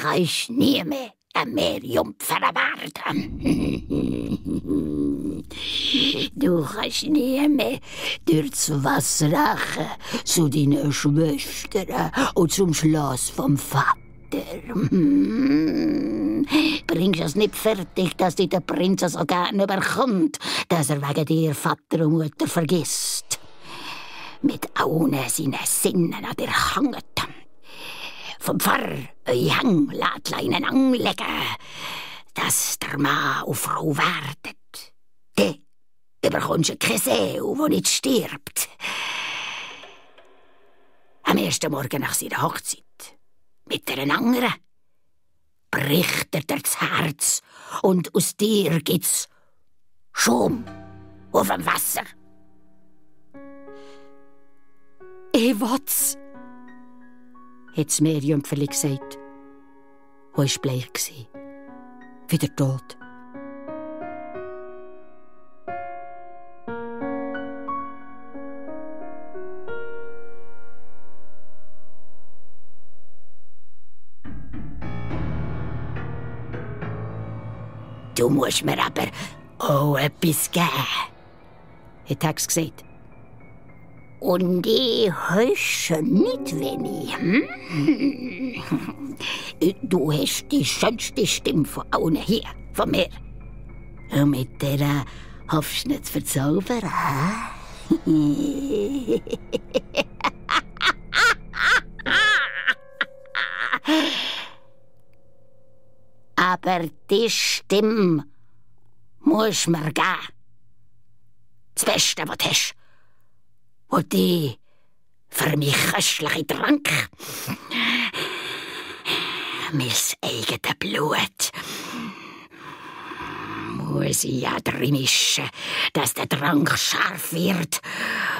kannst du nie mehr ein Meerjungfer werden. Du kannst nie mehr durchs Wasser rachen zu deinen Schwestern und zum Schloss vom Vater. Bringst du es nicht fertig, dass dich der Prinz so gerne überkommt, dass er wegen dir Vater und Mutter vergisst. Mit allen seinen Sinnen an dir hängt. Vom Pfarrer euch Hangladleinen anlegen, dass der Mann und Frau werdet. Dann überkommst du keine Seele, die nicht stirbt. Am ersten Morgen nach seiner Hochzeit, mit einer anderen, bricht er das Herz und aus dir gibt's Schaum auf dem Wasser. Ich will's, hat das Meerjungferli gesagt. Und war bleich, wie der Tod. Du musst mir aber auch etwas geben, hat die Hexe gesagt. Und ich höre nicht wenig. Du hast die schönste Stimme von allen hier, von mir. Und mit der hoffst du nicht zu verzaubern, Aber die Stimme musst du mir geben. Das Beste, was du hast. Und die für mich köstliche Trank. Mein eigenes Blut. muss ich ja drin mischen, dass der Trank scharf wird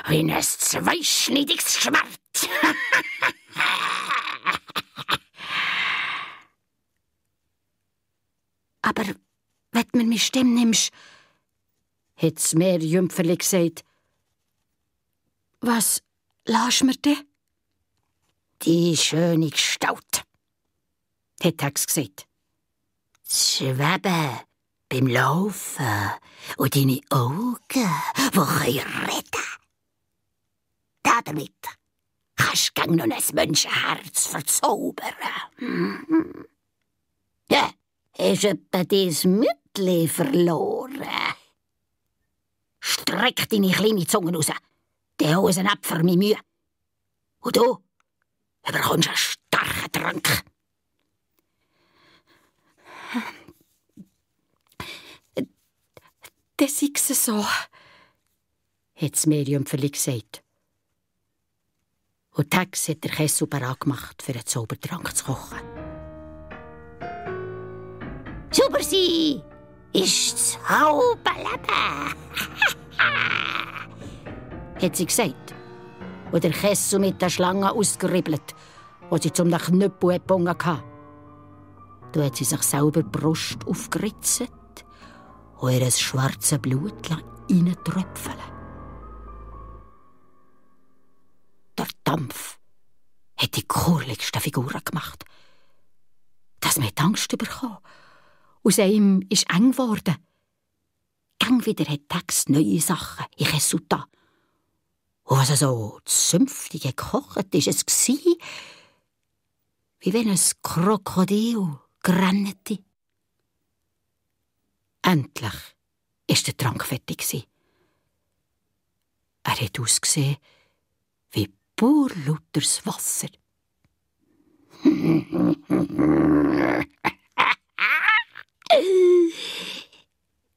wie ein zweischneidiges Schwert. Aber wenn du mir meine Stimme nimmst, hat das Meerjümpferli gesagt. Was lässt mir denn? Die schöne Gestalt, hat Hex gesagt. Schweben beim Laufen und deine Augen, die können reden. Damit kannst du noch ein Menschenherz verzaubern. Ja, hast etwa dein Mütli verloren? Streck deine kleine Zunge raus, die Hosen ab für meine Mühe. Und du bekommst einen starken Trank. Das ist so, hat das Meerjümpferli gesagt. Und Hex hat der Kessel bereit gemacht, für einen Zaubertrank zu kochen. Super sein ist das halbe Leben, hat sie gesagt. Und der Kessel mit der Schlange ausgeribbelt, wo sie zum Knüppel gebunden hatte. Da hat sie sich selber die Brust aufgeritzt und ihr schwarzes Blut reintröpfeln. Der Dampf hat die kurligsten Figuren gemacht. Dass man Angst bekommen. Aus ihm ist eng geworden. Gang wieder hat Hex neue Sachen in Kessel da. Und was so zünftig gekocht ist, es war, wie wenn ein Krokodil grannete. Endlich war der Trank fertig. Er hat ausgesehen wie pur lautes Wasser.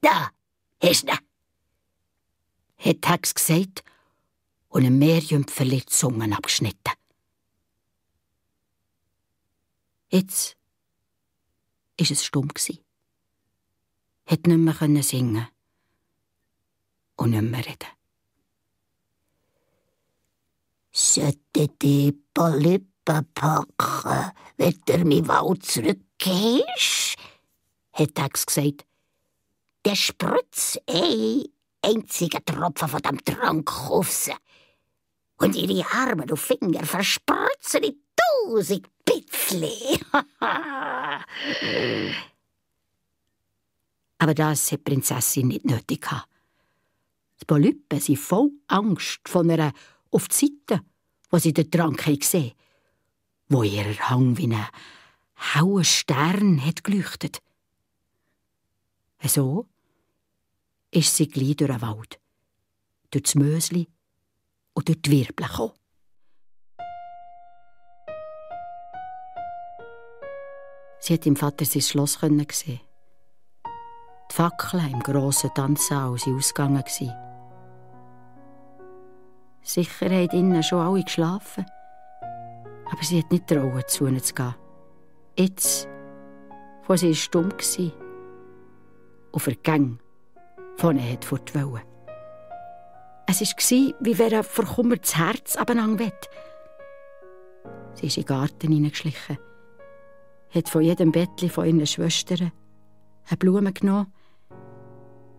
Da ist er, hat Hex gesagt und ein Meerjümpferli die Zungen abgeschnitten. Jetzt war es stumm. Hat nicht mehr singen und nicht mehr reden. Sollte die Polypen packen, wenn du mich Wald zurückgehst, hat Hex gesagt. Der spritzt einzigen Tropfen von dem Trank auf sie. Und ihre Arme und Finger verspritzen in 1000 Bitzli. Aber das hat die Prinzessin nicht nötig gehabt. Die Polypen sind voll Angst von einer auf die Seite, wo sie den Trank gesehen haben, wo ihr Hang wie ein hauer Stern hat geleuchtet. So ist sie gleich durch den Wald, durch das Mösli und durch die Wirbel gekommen. Sie hat im Vater sein Schloss sehen. Die Fackeln im grossen Tanzsaal waren ausgegangen. Sicher haben innen schon alle geschlafen. Aber sie hat nicht getraut, zu ihnen zu gehen. Jetzt, wo sie stumm war und für die Gänge von ihnen fortwollte. Es war, wie wer ein verkummertes Herz abeinander will. Sie ist in den Garten hineingeschlichen, hat von jedem Bettchen von ihren Schwestern eine Blume genommen,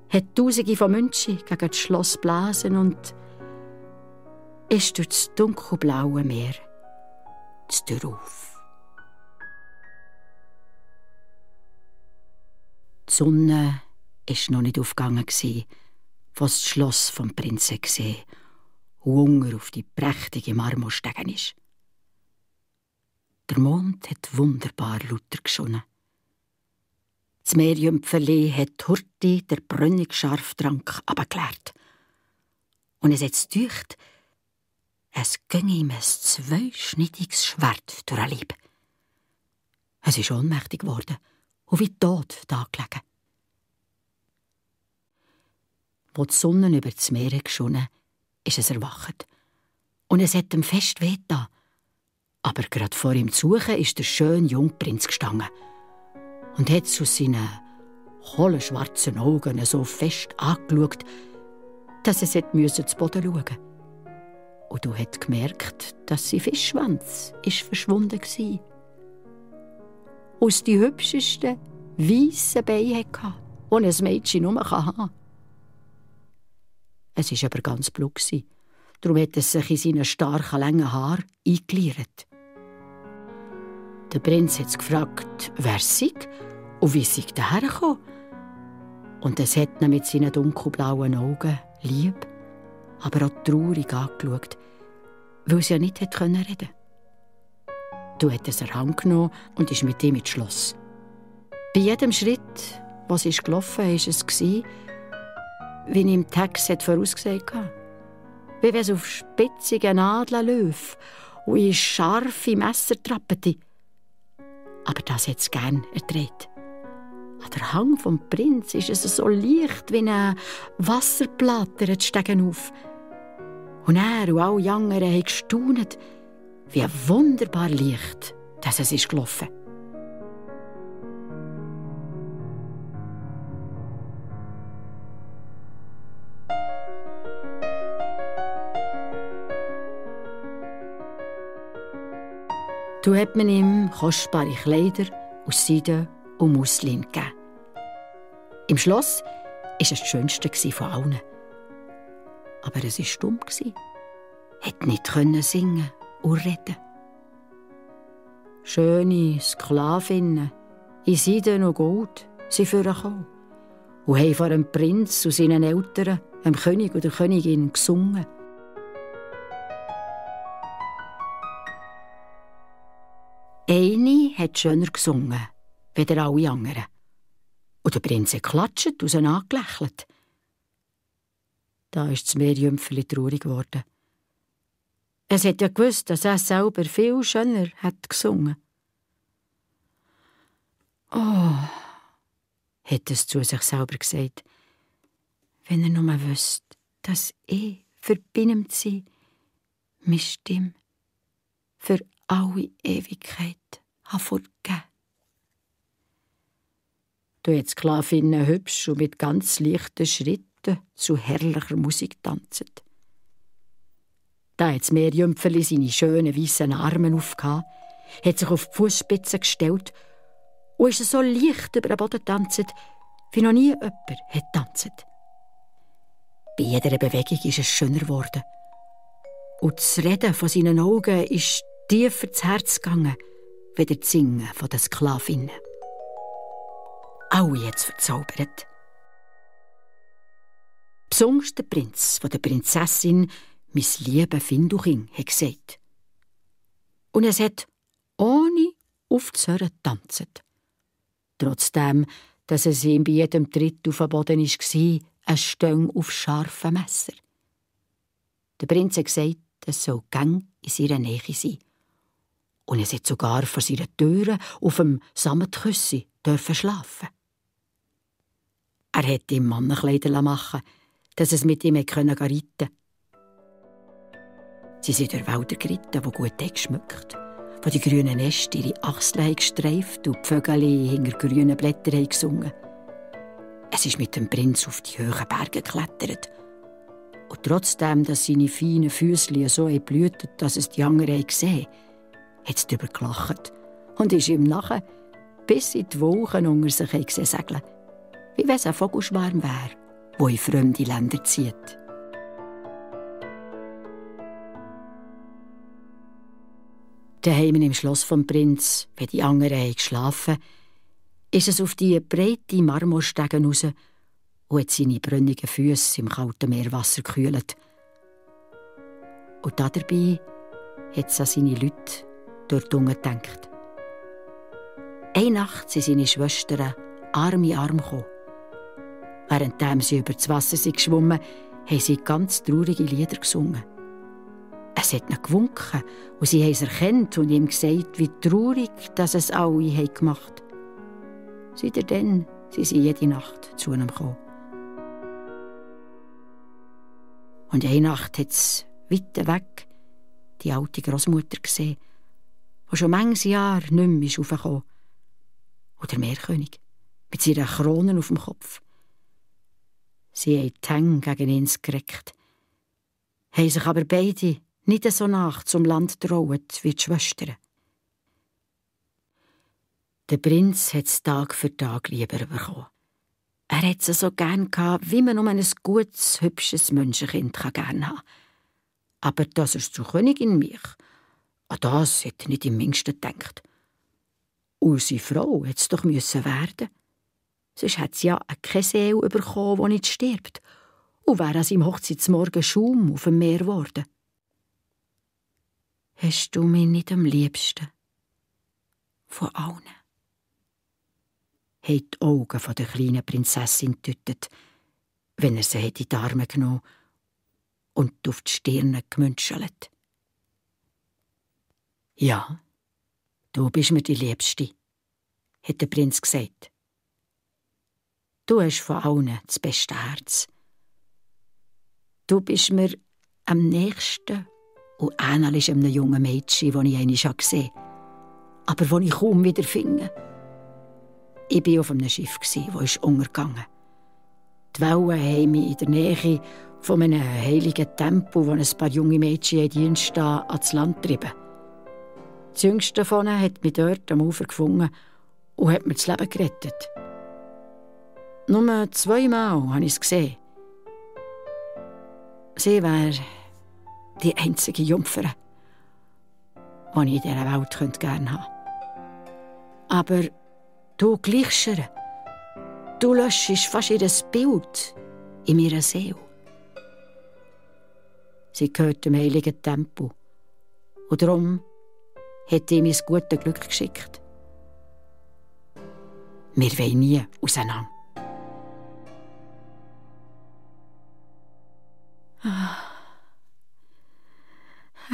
hat Tausende von Münzen gegen das Schloss geblasen und ist durch das dunkelblaue Meer zu Dürrauf. Die Sonne war noch nicht aufgegangen, als das Schloss vom Prinzen gesehen und Hunger auf die prächtige Marmorstege ist. Der Mond hat wunderbar lauter geschonnen. Das Meerjümpferli hat Hurti der brünnig Scharftrank abgeklärt. Und es hat gedacht, es ginge ihm ein zweischneidiges Schwert durch den Leib. Es ist ohnmächtig geworden und wie tot da gelegen. Wo die Sonne über das Meer geschonnen, ist es erwacht. Und es hat ihm fest wehgetan. Aber gerade vor ihm zu suchen ist der schöne Jungprinz gestanden und hat zu seinen hohlen schwarzen Augen so fest angeschaut, dass es zu Boden schauen musste. Und du hast gemerkt, dass sein Fischschwanz verschwunden war. Aus die hübschesten, weissen Beine hatte, die ein Mädchen nur haben kann. Es war aber ganz blut, darum hat es sich in seinen starken, langen Haaren eingegliedert. Der Prinz hat gefragt, wer sei und wie sei daher gekommen. Und es hat ihn mit seinen dunkelblauen Augen lieb, aber auch traurig angeschaut, weil sie ja nicht reden konnte. Du hattest es Hand genommen und ist mit ihm ins Schloss. Bei jedem Schritt, was sie gelaufen ist, war es, wie ihm im Text vorausgesagt hat. Wie wenn es auf spitzige Nadeln läuft und in scharfe Messer trappete. Aber das hat es gern erträgt. An der Hang vom Prinz ist es so leicht wie ein Wasserplatter die Stegen auf. Und er und alle anderen haben gestaunt, wie wunderbar leicht dass es ist gelaufen. Du hat man ihm kostbare Kleider aus Seide und Muslin gegeben. Im Schloss war es das Schönste von allen. Aber es war stumm. Hat nicht singen und reden. Schöne Sklavinnen in Seide und Gold sind vorgekommen und haben vor dem Prinz und seinen Eltern, dem König und der Königin, gesungen. Eine hat schöner gesungen, wie alle anderen. Und der Prinz hat geklatscht und sie angelächelt. Da ist das Meerjümpfeli traurig geworden. Es hat ja gewusst, dass er selber viel schöner hat gesungen. Oh, hat es zu sich selber gesagt, wenn er nur wüsste, dass ich für beim sein meine Stimme für alle Ewigkeit fortgegeben. Du hast Sklavinnen hübsch und mit ganz leichten Schritten zu herrlicher Musik tanzen. Da hat das Meerjümpferli seine schönen weißen Arme aufgehauen, hat sich auf die Fußspitze gestellt und ist so leicht über den Boden getanzt, wie noch nie jemand hat getanzt. Bei jeder Bewegung ist es schöner geworden. Und das Reden von seinen Augen ist tiefer ins Herz gegangen, wie das Singen der Sklavinnen. Alle hat es verzaubert. Besonders der Prinz von der Prinzessin, mein lieber Finduching, hat gesagt. Und es hat ohne aufzuhören getanzt. Trotzdem, dass es ihm bei jedem Tritt auf den Boden war, ein Stang auf scharfen Messer. Der Prinz hat gesagt, es soll gang in seiner Nähe sein. Und es hat sogar vor seiner Türe auf dem Sammetküssi schlafen. Er hätte ihm Mannenkleider machen, dass es mit ihm reiten konnte. Sie sind durch Wälder geritten, die gut geschmückt, wo die grünen Äste ihre Achseln gestreift und die Vögel hinter grünen Blättern gesungen. Es ist mit dem Prinz auf die hohen Berge geklettert. Und trotzdem, dass seine feinen Füßchen so blühten, dass es die anderen gesehen haben, hat es darüber gelacht und ist ihm nachher bis in die Wolken unter sich gesehen segeln, wie wenn es ein Vogelschwarm wäre, der in fremde Länder zieht. Daheim im Schloss vom Prinz, wenn die anderen geschlafen haben, ist es auf die breite Marmorstege raus und hat seine brünnigen Füße im kalten Meerwasser gekühlt. Und dabei hat es an seine Leute dort unten gedacht. Eine Nacht sind seine Schwestern Arm in Arm gekommen. Während sie über das Wasser sind geschwommen, haben sie ganz traurige Lieder gesungen. Es hat ihnen gewunken und sie haben es erkannt und ihm gesagt, wie traurig dass es alle gemacht haben. Seitdem sind sie jede Nacht zu ihm gekommen. Und eine Nacht hat es weit weg die alte Großmutter gesehen, die schon manches Jahr nicht mehr raufgekommen ist. Und der Meerkönig mit seiner Krone auf dem Kopf. Sie haben die Hänge gegen ihn gereckt, haben sich aber beide nicht so nach zum Land getraut wie die Schwestern. Der Prinz hat es Tag für Tag lieber bekommen. Er hat sie so gern gehabt, wie man ein gutes, hübsches Menschenkind gern haben kann. Aber dass er zur Königin mich, an das hat er nicht im Mindesten gedacht. Und seine Frau hätte es doch werden. Sonst hätte sie ja keine Seele bekommen, die nicht stirbt. Und wäre an seinem Hochzeitsmorgen Schaum auf dem Meer geworden. Hast du mich nicht am liebsten? Von allen. Hat die Augen von der kleinen Prinzessin getötet, wenn er sie in die Arme genommen und auf die Stirne gemünschelt. Ja, du bist mir die Liebste, hat der Prinz gesagt. Du hast von allen das beste Herz. Du bist mir am nächsten und ähnlich einem jungen Mädchen, das ich einmal gesehen habe, aber das ich kaum wieder finde. Ich war auf einem Schiff, das untergegangen ist. Die Wellen haben mich in der Nähe von einem heiligen Tempel, wo ein paar junge Mädchen in Dienst stehen, ans Land getrieben. Das jüngste davon hat mich dort am Ufer gefunden und hat mir das Leben gerettet. Nur 2 Mal habe ich es gesehen. Sie wäre die einzige Jungfer, die ich in dieser Welt gerne haben könnte. Aber du gleichst ihr. Du löschst fast ihr Bild in meiner Seele. Sie gehört dem heiligen Tempel. Und darum hat ihm mein gutes Glück geschickt. Wir wollen nie auseinander.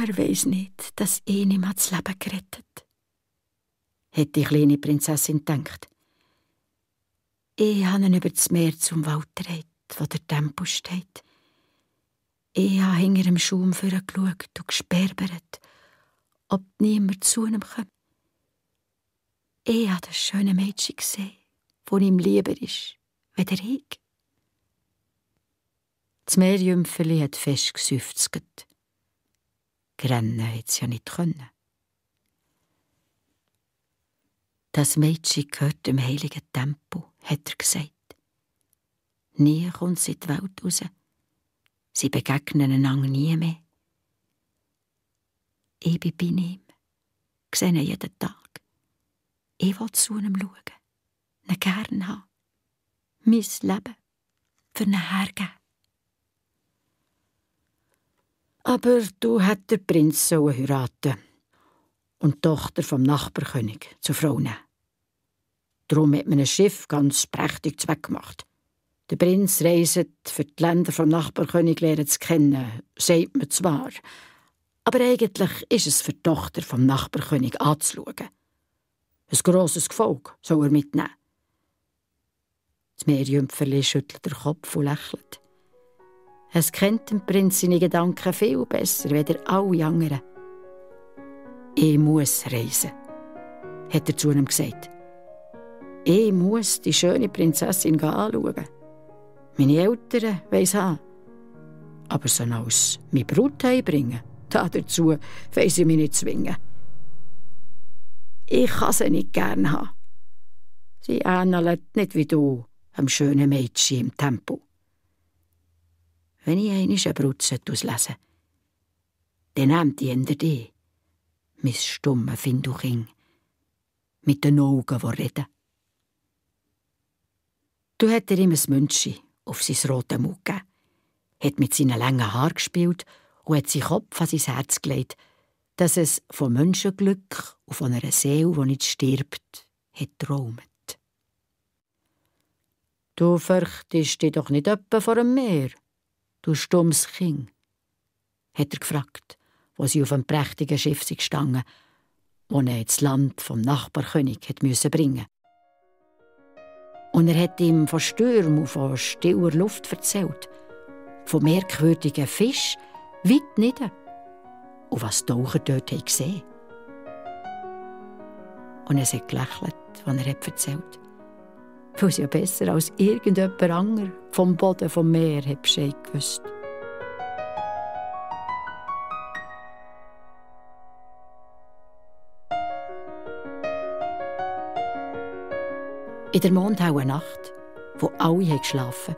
Er weiss nicht, dass ihn ihm das Leben gerettet hat die kleine Prinzessin gedacht. Ich habe ihn über das Meer zum Wald getragen, wo der Tempel steht. Ich habe hinter dem Schaum vorgeschaut und gesperrt, ob niemand zu ihm kommt. Ich habe das schöne Mädchen gesehen, das ihm lieber ist, wie der ich. Das Meerjümpferli hat fest geseufzt. Rennen hätte es ja nicht können. Das Mädchen gehört dem heiligen Tempel, hat er gesagt. Nie kommt sie in die Welt raus. Sie begegnen einander nie mehr. Ich bin bei ihm, sehe ihn jeden Tag. Ich will zu ihm schauen, ihn gern haben, mein Leben für ihn hergeben. Aber du hättest den Prinz heiraten und die Tochter vom Nachbarkönig zur Frau nehmen. Darum hat man ein Schiff ganz prächtig zweckgemacht. Der Prinz reist für die Länder vom Nachbarkönig lernen zu kennen, sagt man zwar. Aber eigentlich ist es für die Tochter vom Nachbarkönig anzuschauen. Ein grosses Gefolge soll er mitnehmen. Das Meerjümpferli schüttelt den Kopf und lächelt. Es kennt den Prinz seine Gedanken viel besser als alle anderen. Ich muss reisen, hat er zu ihm gesagt. Ich muss die schöne Prinzessin anschauen. Meine Eltern wollen es haben. Aber sie als meine Brut heimbringen, dazu wollen sie mich nicht zwingen. Ich kann sie nicht gern haben. Sie ähnelt nicht wie du, einem schönen Mädchen im Tempel. Wenn ich einmal eine Brut auslesen sollte, dann nehmt die hinter dich, mein stummes Findelkind, mit den Augen, die reden. Du hat ihm ein Münzchen auf sein rotes Mund gegeben, hat mit seinen langen Haaren gespielt und hat seinen Kopf an sein Herz gelegt, dass es von Menschenglück und von einer Seele, die nicht stirbt, hat träumt. Du fürchtest dich doch nicht etwa vor dem Meer, du stummes Kind, hat er gefragt, wo sie auf einem prächtigen Schiff gestanden, das er ins Land vom Nachbarkönig bringen musste. Und er hat ihm von Stürmen und von stiller Luft erzählt, von merkwürdigen Fischen weit nieder und was die Taucher dort gesehen haben. Und er hat gelächelt, als er erzählt hat. weil sie ja besser als irgendjemand anderes vom Boden vom Meer hat Bescheid gewusst. In der mondhellen Nacht, wo alle geschlafen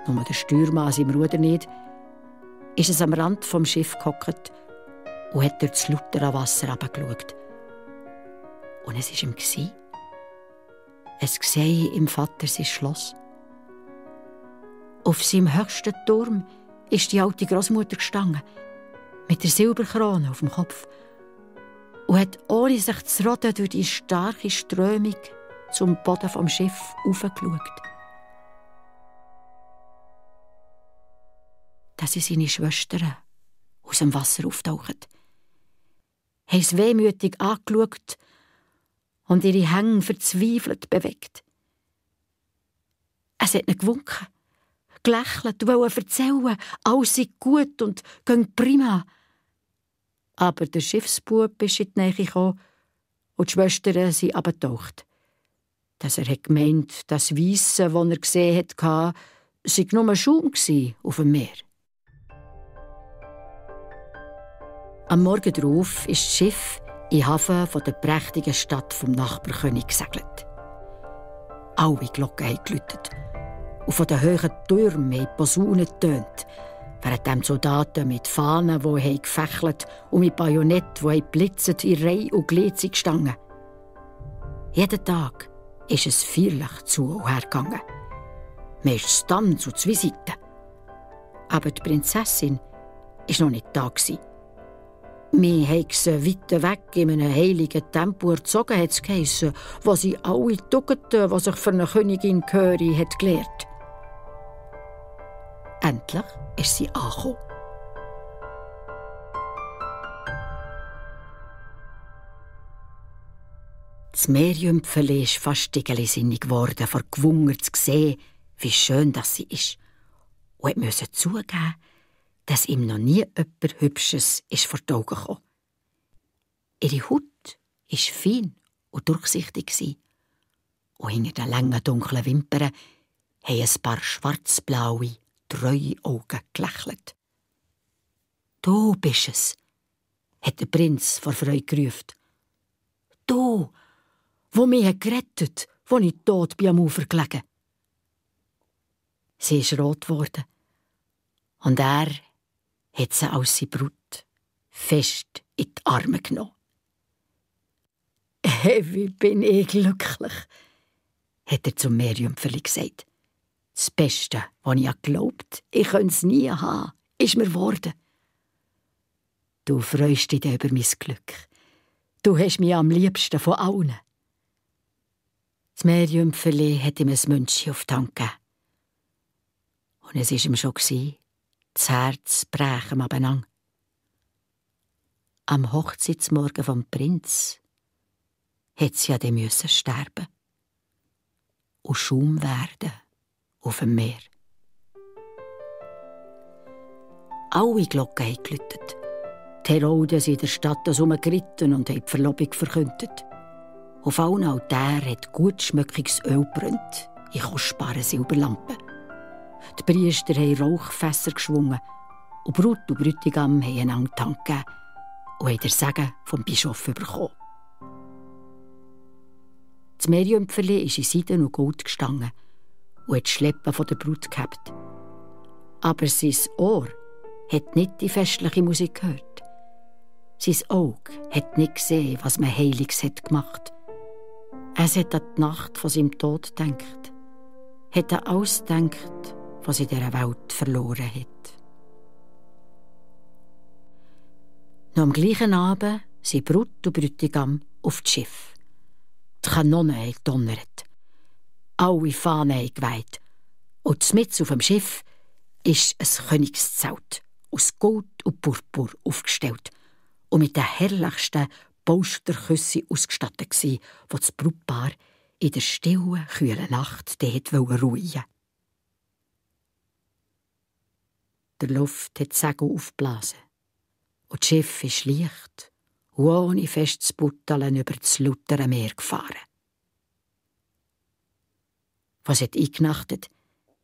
haben, nur der Steuermann an seinem Ruder nicht, ist es am Rand vom Schiff gehockt und hat durch das lautere Wasser herabgeschaut. Und es war ihm. Es sehe im Vater sein Schloss. Auf seinem höchsten Turm ist die alte Großmutter gestanden, mit der Silberkrone auf dem Kopf, und hat ohne sich zu roden durch die starke Strömung zum Boden vom Schiff aufgeschaut. Da sind seine Schwestern aus dem Wasser auftaucht, haben es wehmütig angeschaut und ihre Hände verzweifelt bewegt. Es hat ihnen gewunken, gelächelt und wollte erzählen, alles sei gut und ging prima. Aber der Schiffsbub ist in die Nähe gekommen und die Schwestern sind abgetaucht. Dass er gemeint, das Weisse, das er gesehen hatte, sei nur Schaum auf dem Meer. Am Morgen darauf ist das Schiff in den Hafen der prächtigen Stadt vom Nachbarkönig gesegelt. Alle Glocken haben geläutet und von den hohen Türmen haben die Posaunen getönt, während die Soldaten mit Fahnen, die gefächelt und mit Bajonetten, die blitzend in Reihe und Glied gestanden. Jeden Tag ist es feierlich zu und her gegangen. Meist Tanz und zwei Seiten. Aber die Prinzessin war noch nicht da. Wir haben sie weit weg in einem heiligen Tempel erzogen, hat es geheissen, wo sie alle Tugenden, die sich für eine Königin gehören, hat gelehrt. Endlich ist sie angekommen. Das Meerjümpfeli ist fast sinnig geworden, vor Gewunger zu sehen, wie schön das sie ist. Und musste zugeben, dass ihm noch nie etwas Hübsches vor die Augen gekommen. Ihre Haut war fein und durchsichtig. Und hinter den langen, dunklen Wimpern haben ein paar schwarzblaue, treue Augen gelächelt. «Du bist es», hat der Prinz vor Freude gerufen. «Du, wo mich gerettet, wo ich tot bin am Ufer gelegen.» Sie ist rot geworden. Und er hat sie als seine Brut fest in die Arme genommen. «Wie bin ich glücklich», hat er zum Meerjümpfeli gesagt. «Das Beste, was ich glaubt, ich könnte es nie haben, ist mir geworden. Du freust dich über mein Glück. Du hast mich am liebsten von allen.» Das Meerjümpfeli hat ihm ein Münzchen auf die Hand gegeben. Und es war ihm schon, das Herz brach ihm abeinander. Am Hochzeitsmorgen vom Prinz hätte sie ja dann sterben und Schaum werden auf dem Meer. Alle Glocken haben geläutet. Die Herolden sind in der Stadt herumgeritten und haben die Verlobung verkündet. Auf allen Altären hat gut schmöckiges Öl gebrannt, in kostbaren Silberlampen. Die Priester haben Rauchfässer geschwungen und Brut und Bräutigam haben einander die Hand gegeben und haben den Segen vom Bischof bekommen. Das Meerjümpferli ist in Seiden und Gold gestanden und hat die Schleppe von der Brut gehabt. Aber sein Ohr hat nicht die festliche Musik gehört. Sein Auge hat nicht gesehen, was man Heiliges hat gemacht. Es hat an die Nacht von seinem Tod gedacht, hat an alles gedacht, was in dieser Welt verloren hat. Noch am gleichen Abend sind Brut und Bräutigam auf das Schiff. Die Kanonen haben gedonnert. Alle Fahnen haben geweht. Und mitten auf dem Schiff ist ein Königszelt aus Gold und Purpur aufgestellt und mit den herrlichsten Polsterküssen ausgestattet gsi, die das Brautpaar in der stillen, kühlen Nacht dort ruhen wollte. Der Luft hat die Segel aufgeblasen und das Schiff ist leicht und ohne festes Butteln über das lautere Meer gefahren. Was hat eingenachtet,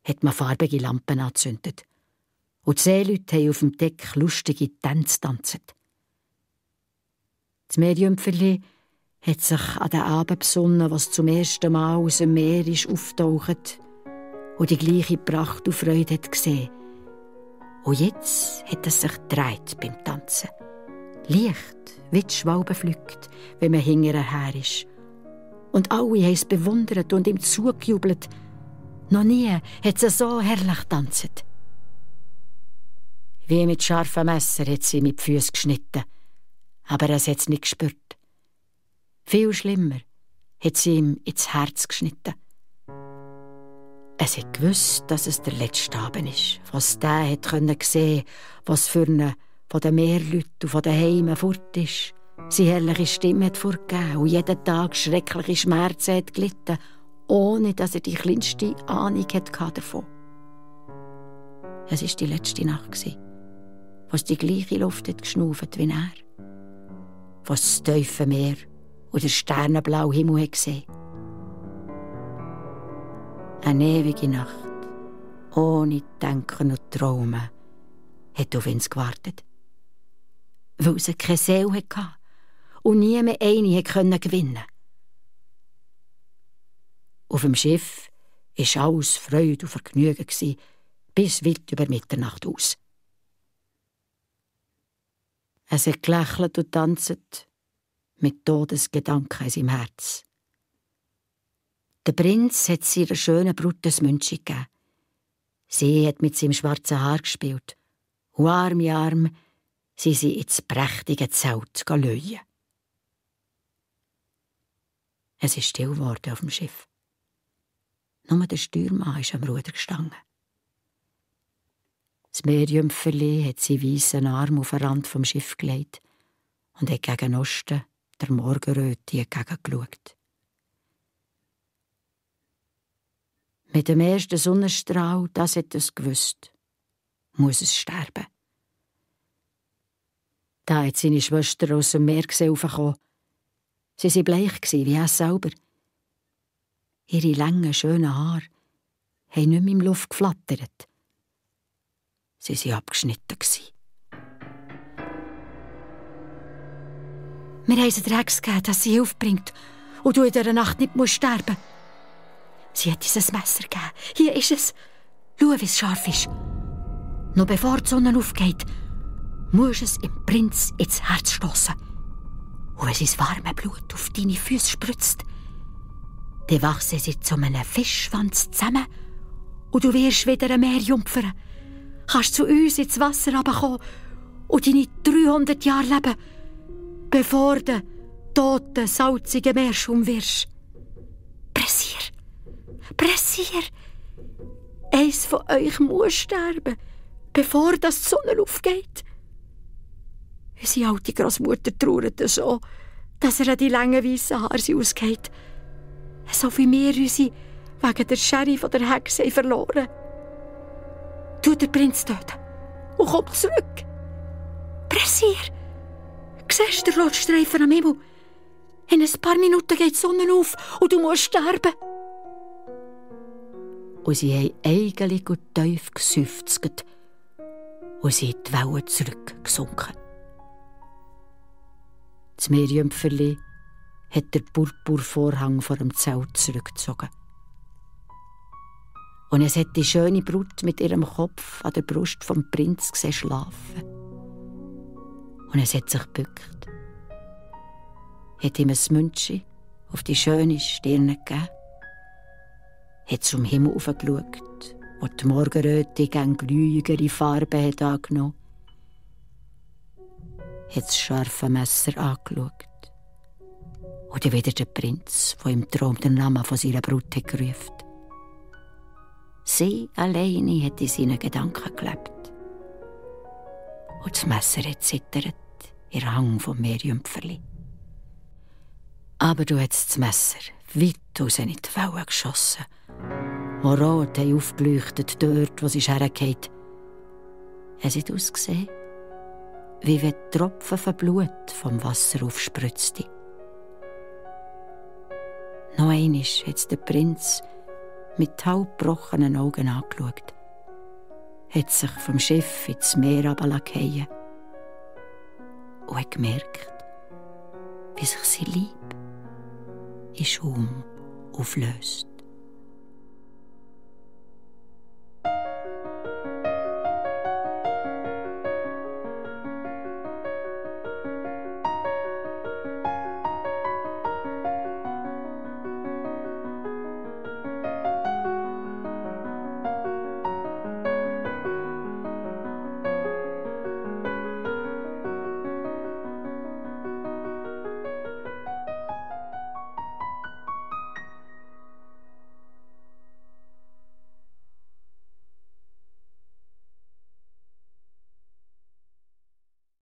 hat man farbige Lampen angezündet. Und die Seeleute haben auf dem Deck lustige Tänze getanzt. Das Meerjümpferli hat sich an den Abend besonnen, was zum ersten Mal aus dem Meer ist auftaucht und die gleiche Pracht und Freude hat gesehen. Und jetzt hat es sich gedreht beim Tanzen. Leicht, wie die Schwalbe pflückt, wenn man hinterher ist. Und alle haben es bewundert und ihm zugejubelt. Noch nie hat sie so herrlich getanzt. Wie mit scharfem Messer hat sie mit Füßen geschnitten, aber er hat es nicht gespürt. Viel schlimmer hat sie ihm ins Herz geschnitten. Es hat gewusst, dass es der letzte Abend ist, was der hat sehen, was für eine von den Meerleuten und von den Heimen fort ist. Seine herrliche Stimme hat vorgegeben und jeden Tag schreckliche Schmerzen hat gelitten, ohne dass er die kleinste Ahnung hatte davon. Es war die letzte Nacht, was die gleiche Luft hat geschnauft wie er, was das tiefe Meer und der sternenblaue Himmel hat gesehen. Eine ewige Nacht, ohne Denken und Träumen, hat auf ihn gewartet. Weil sie keine Seele hatte und nie mehr eine gewinnen konnte. Auf dem Schiff war alles Freude und Vergnügen, bis weit über Mitternacht aus. Es hat gelächelt und tanzt, mit Todesgedanken in seinem Herz. Der Prinz hat seiner schönen Brut ein Münzchen gegeben. Sie hat mit seinem schwarzen Haar gespielt. Und Arm in Arm sind sie ins prächtige Zelt lösen. Es ist still geworden auf dem Schiff. Nur der Steuermann ist am Ruder gestanden. Das Meerjümpferli hat seinen weißen Arm auf den Rand vom Schiff gelegt und hat gegen Osten der Morgenröte entgegengeschaut. Mit dem ersten Sonnenstrahl, das hat es gewusst, muss es sterben. Da hat seine Schwester aus dem Meer raufgekommen. Sie waren bleich wie er selber. Ihre langen, schönen Haare haben nicht mehr in der Luft geflattert. Sie waren abgeschnitten. Wir haben ihr Hex gegeben, dass sie Hilfe bringt und du in dieser Nacht nicht sterben musst. Sie hat uns ein Messer gegeben. Hier ist es. Schau, wie es scharf ist. Noch bevor die Sonne aufgeht, musst du es im Prinz ins Herz stossen. Und wenn sein warmes Blut auf deine Füße spritzt, dann wachsen sie zu einem Fischschwanz zusammen und du wirst wieder ein Meerjungfer. Kannst zu uns ins Wasser herabkommen und deine 300 Jahre leben, bevor du toten, salzigen Meerschaum wirst. Pressier! Pressier! Eins von euch muss sterben, bevor das die Sonne aufgeht. Unsere alte Großmutter trauert so, dass er an die langen weißen Haare ausgeht. So wie wir unsere wegen der Schere von der Hexe verloren. Tu den Prinz töten und komm zurück. Pressier! Siehst du den Rotstreifen am Himmel? In ein paar Minuten geht die Sonne auf und du musst sterben. Und sie haben eigentlich und tief geseufzt und sind in die Wellen zurückgesunken. Das Meerjümpferli hat den Purpurvorhang vor dem Zelt zurückgezogen. Und es hat die schöne Brut mit ihrem Kopf an der Brust vom Prinz gesehen schlafen. Und es hat sich gebückt, hat ihm ein Münzchen auf die schöne Stirne gegeben, hat zum Himmel aufgeschaut, wo die Morgenröte gegen glühigere Farben hat angenommen, hat das scharfe Messer angeschaut und wieder der Prinz, der im Traum den Namen von seiner Brut hat gerufen. Sie alleine hat in seinen Gedanken gelebt. Und das Messer hat zittert, ihr Hang vom Meerjümpferli. Aber du hast das Messer weit raus in die Wellen geschossen, wo rot haben aufgeleuchtet dort, wo sie hergeht. Es hat ausgesehen, wie wenn Tropfen von Blut vom Wasser aufspritzte. Noch einmal hat der Prinz mit halbgebrochenen Augen angeschaut, hat sich vom Schiff ins Meer runtergefallen und hat gemerkt, wie sich sein Leib in Schaum auflöst.